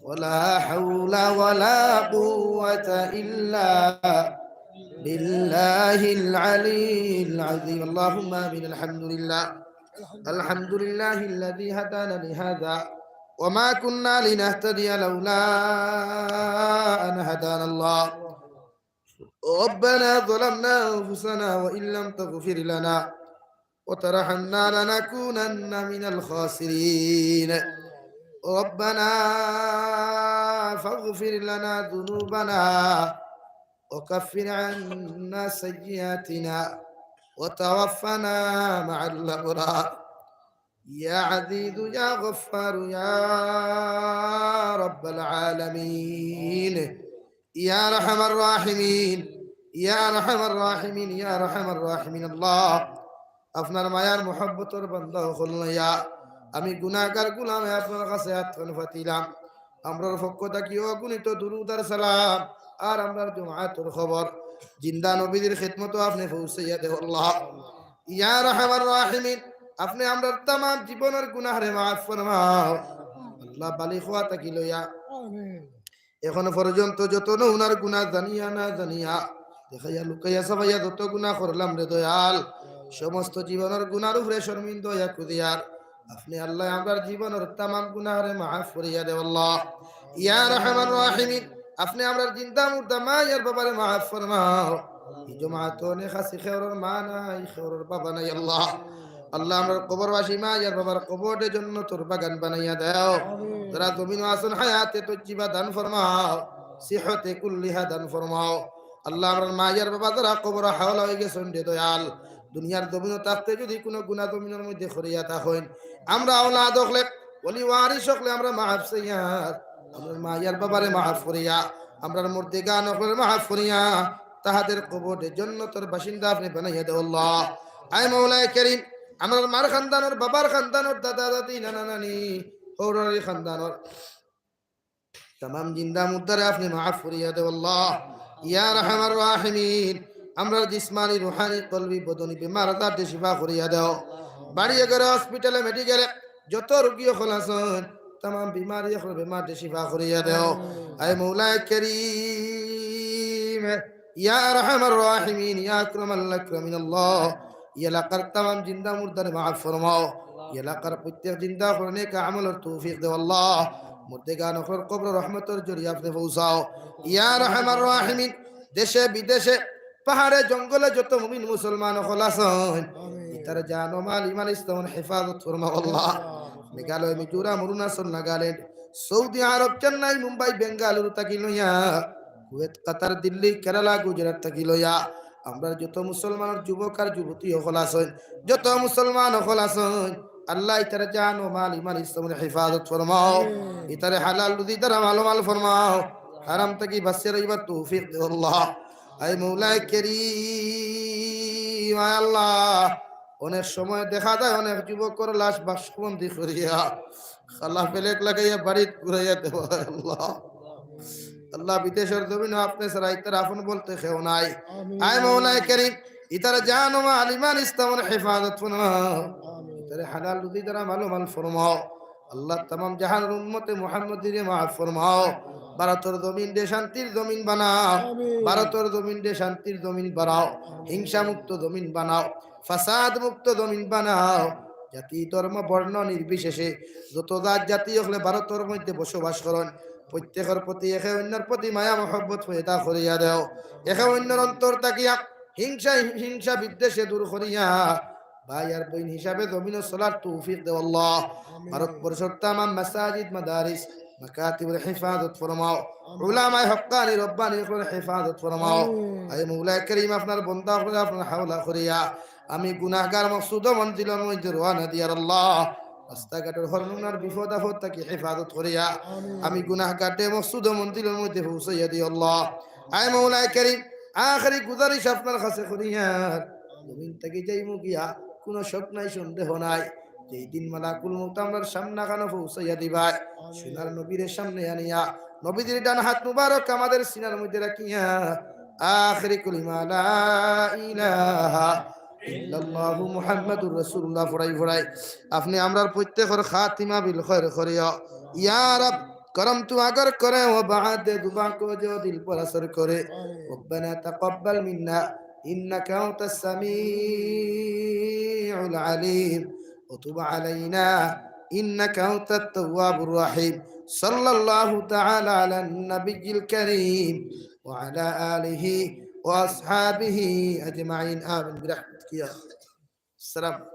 ولا حول ولا قوة إلا بالله العلي العظيم. اللهم آمين. الحمد لله. الحمد لله الذي هدانا لهذا وما كنا لنهتدي لولا أن هدانا الله. ربنا ظلمنا أنفسنا وإن لم تغفر لنا وترحمنا لنكونن من الخاسرين. ربنا فاغفر لنا ذنوبنا وكفر عنا سيئاتنا وتوفنا مع الأبرار. يا عزيز يا غفار يا رب العالمين، يا أرحم الراحمين، يا أرحم الراحمين، يا أرحم الراحمين. আল্লাহ, আপনার মায়ার মহব্বতর বান্দা অকল লইয়া আমি গুনাহগার গোলামে আপনার কাছে আতখান পাতিলাম। আমরার পক্ষ থাকি অগণিত দুরুদ আর সালাম আর আমরার জমাতর খবর জিন্দা নবীজির খেদমতো আপনে পৌঁছাইয়া দেও আল্লাহ। ইয়া আরহামার রাহিমিন, আপনে আমরার তামাম জীবনর গুনাহরে মাফ ফরমাও আল্লাহ। বালিগ অওয়া থাকি লইয়া এখনো পর্যন্ত যত নমুনার গুনাহ জানিয়া না জানিয়া, দেখাইয়া লুকাইয়া ছাপাইয়া যত গুনাহ করলাম রে দয়াল, সমস্ত জীবনর গুনাহর উপরে শরমিন্দা অইয়া খুদিয়ার। আপনে আল্লাহ আমরার জীবনর তামাম গুনাহরে মাফ করিয়া দেও আল্লাহ। ইয়া আরহামার রাহিমিন, আপনে আমরার জিন্দা মুর্দা মা আর বাবারে মাফ ফরমাও। ই জমাতো অনেক আছি, কেউরর মা নাই, কেউরর বাবা নাই। আল্লাহ, আল্লাহ, আমরার কবরবাসী মা আর বাবার কবররে জন্নতর বাগান বানাইয়া দেও। যারা জমিনো আছইন, হায়াতে তৈয়্যিবা দান ফরমাও, সিহতে কুল্লিহা দান ফরমাও। আল্লাহ, আমরার মা আর বাবা যারা কবরো হাওলা অইগেছইন রে দয়াল, দুনিয়ার জমিনো থাকতে যুদি কুনু গুনা জমিনর মধ্যে করিয়া থাকইন, আমরা আওলাদ অকলে, ওলি ওয়ারিস অকলে আমরা মাফ চাইয়ার, আমরার মা আর বাবারে মাফ করিয়া, আমরার মুর্দেগান অকলরে মাফ করিয়া, তাহাদের কবররে জন্নতর বাসিন্দা আপনে বানাইয়া দেও আল্লাহ। আয় মওলায় করিম, আমরার মার খানদানর, বাবার খানদানর, দাদা দাদি, নানা নানি, হউর হউরি খানদানর তামাম জিন্দা মুর্দারে আপনে মাফ করিয়া দেও আল্লাহ। ইয়া আরহামার রাহিমিন, আমরার জিসমানি, রুহানি, কলবি, বদনি বেমার আজাররে শিফা করিয়া দেও। বাড়িয়ে ঘরে, হসপিটালে, মেডিকেলে যত রোগী অকল আছইন, তামাম বিমারি অকলর বেমাররে শিফা করিয়া দেও। আয় মওলায় করিম, ইয়া আরহামার রাহিমিন, ইয়া আকরামাল আকরামিন আল্লাহ, ই এলাকার তামাম জিন্দা মুর্দারে মাফ ফরমাও। ই এলাকার প্রত্যেক জিন্দা অকলরে নেক আমলর তৌফিক দেও আল্লাহ। মুর্দেগান অকলর কবরো রহমতর ঝরি আপনে পৌঁছাও। ইয়া আরহামার রাহিমিন, দেশে বিদেশে, পাহাড়ে জঙ্গলে যত মুমিন মুসলমান অকল আছইন, ইতার জান ও মাল, ইমান, ইসলামর হেফাজত ফরমাও আল্লাহ। মেঘালয়, মিজোরাম, অরুণাচল, নাগাল্যান্ড, সৌদি আরব, চেন্নাই, মুম্বাই, বেঙ্গালুরু থাকি লইয়া, কুয়েত, কাতার, দিল্লি, কেরালা, গুজরাট থাকি লইয়া, আমরার যত মুসলমানর যুবক আর যুবতী অকল আছইন, যত মুসলমান অকল আছইন, আল্লাহ, ইতার জান ও মাল, ইমান, ইসলামর হেফাজত ফরমাও। ইতারে হালাল রুজি দ্বারা মালামাল ফরমাও, হারাম থাকি বাঁচিয়া রইবার তৌফিক দেও আল্লাহ। আয় মওলায় করিম, আয় আল্লাহ, অনেক সময় দেখা যায় অনেক যুবকর লাশ বাক্সবন্দি করিয়া, কালা পেলেট লাগাইয়া বাড়িত ঘুরাইয়া দেওয়া হয় আল্লাহ। আল্লাহ, বিদেশর জমিনো আপনে ছাড়া ইতার আপন বলতে কেউ নাই। আয় মওলায় করিম, ইতার জান ও মাল, ইমান, ইসলামর হেফাজত ফরমাও। ইতারে হালাল রুজি দ্বারা মালামাল ফরমাও। আল্লাহ, তামাম জাহানর উম্মতে মুহাম্মদীরে মাফ ফরমাও। ভারতর জমিনরে শান্তির জমিন বানাও। ভারতর জমিনরে শান্তির জমিন বানাও। হিংসা মুক্ত জমিন বানাও। ফাসাদ মুক্ত জমিন বানাও। জাতি, ধর্ম, বর্ণ নির্বিশেষে যত জাত জাতি অকলে ভারতর মধ্যে বসবাস করইন, প্রত্যেকর প্রতি একে অন্যর প্রতি মায়া মহব্বত পয়দা করিয়া দেও। একে অন্যর অন্তর থাকিয়া হিংসা, হিংসা বিদ্বেষে দূর করিয়া ভাই আর বইন হিসাবে জমিনো চলার তৌফিক দেও আল্লাহ। ভারতবর্ষর তামাম মাসাজিদ, মাদারিস, মাকাতিবর হেফাজত ফরমাও। উলামায়ে হক্কানি রব্বানি অকলর হেফাজত ফরমাও। আয় মওলায় করিম, আপনার বন্দা অকলরে আপনার হাওলা করিয়া আমি গুনাহগার মকসুদ ও মঞ্জিলর মধ্যে রওয়ানা দিয়ার আল্লাহ। রাস্তাঘাটর হর নমুনার বিপদ আপদ থাকি হেফাজত করিয়া আমি গুনাহগাররে মকসুদ ও মঞ্জিলর মধ্যে পৌঁছাইয়া দিও আল্লাহ। আয় মওলায় করিম, আখেরি গুজারিশ আপনার কাছে করিয়ার, জমিন থাকি যাইমু গিয়া, কুনু শক নাই, সন্দেহ নাই, যেই দিন মালাকুল মউত আমরার সামনাখানো পৌঁছাইয়া দিবায়, সোনার নবীরে সামনে আনিয়া, নবীজির ডান হাত মুবারক আমাদের সিনার মধ্যে রাখিয়া, আখেরি কলিমা লা ইলাহা ইল্লাল্লাহু মুহাম্মাদুর রাসূলুল্লাহ ফড়াই ফড়াই আপনে আমরার প্রত্যেকর খাতিমা বিল খৈর করিও। ইয়া রব, کرم تو اگر کرے و بعد دعا کو جو دل پر اثر کرے۔ ربنا تقبل منا إنك أنت السميع العليم وتب علينا إنك أنت التواب الرحيم۔ صلى الله تعالى على النبي الكريم وعلى آله وأصحابه أجمعين، آمين برحمتك يا أرحم السلام۔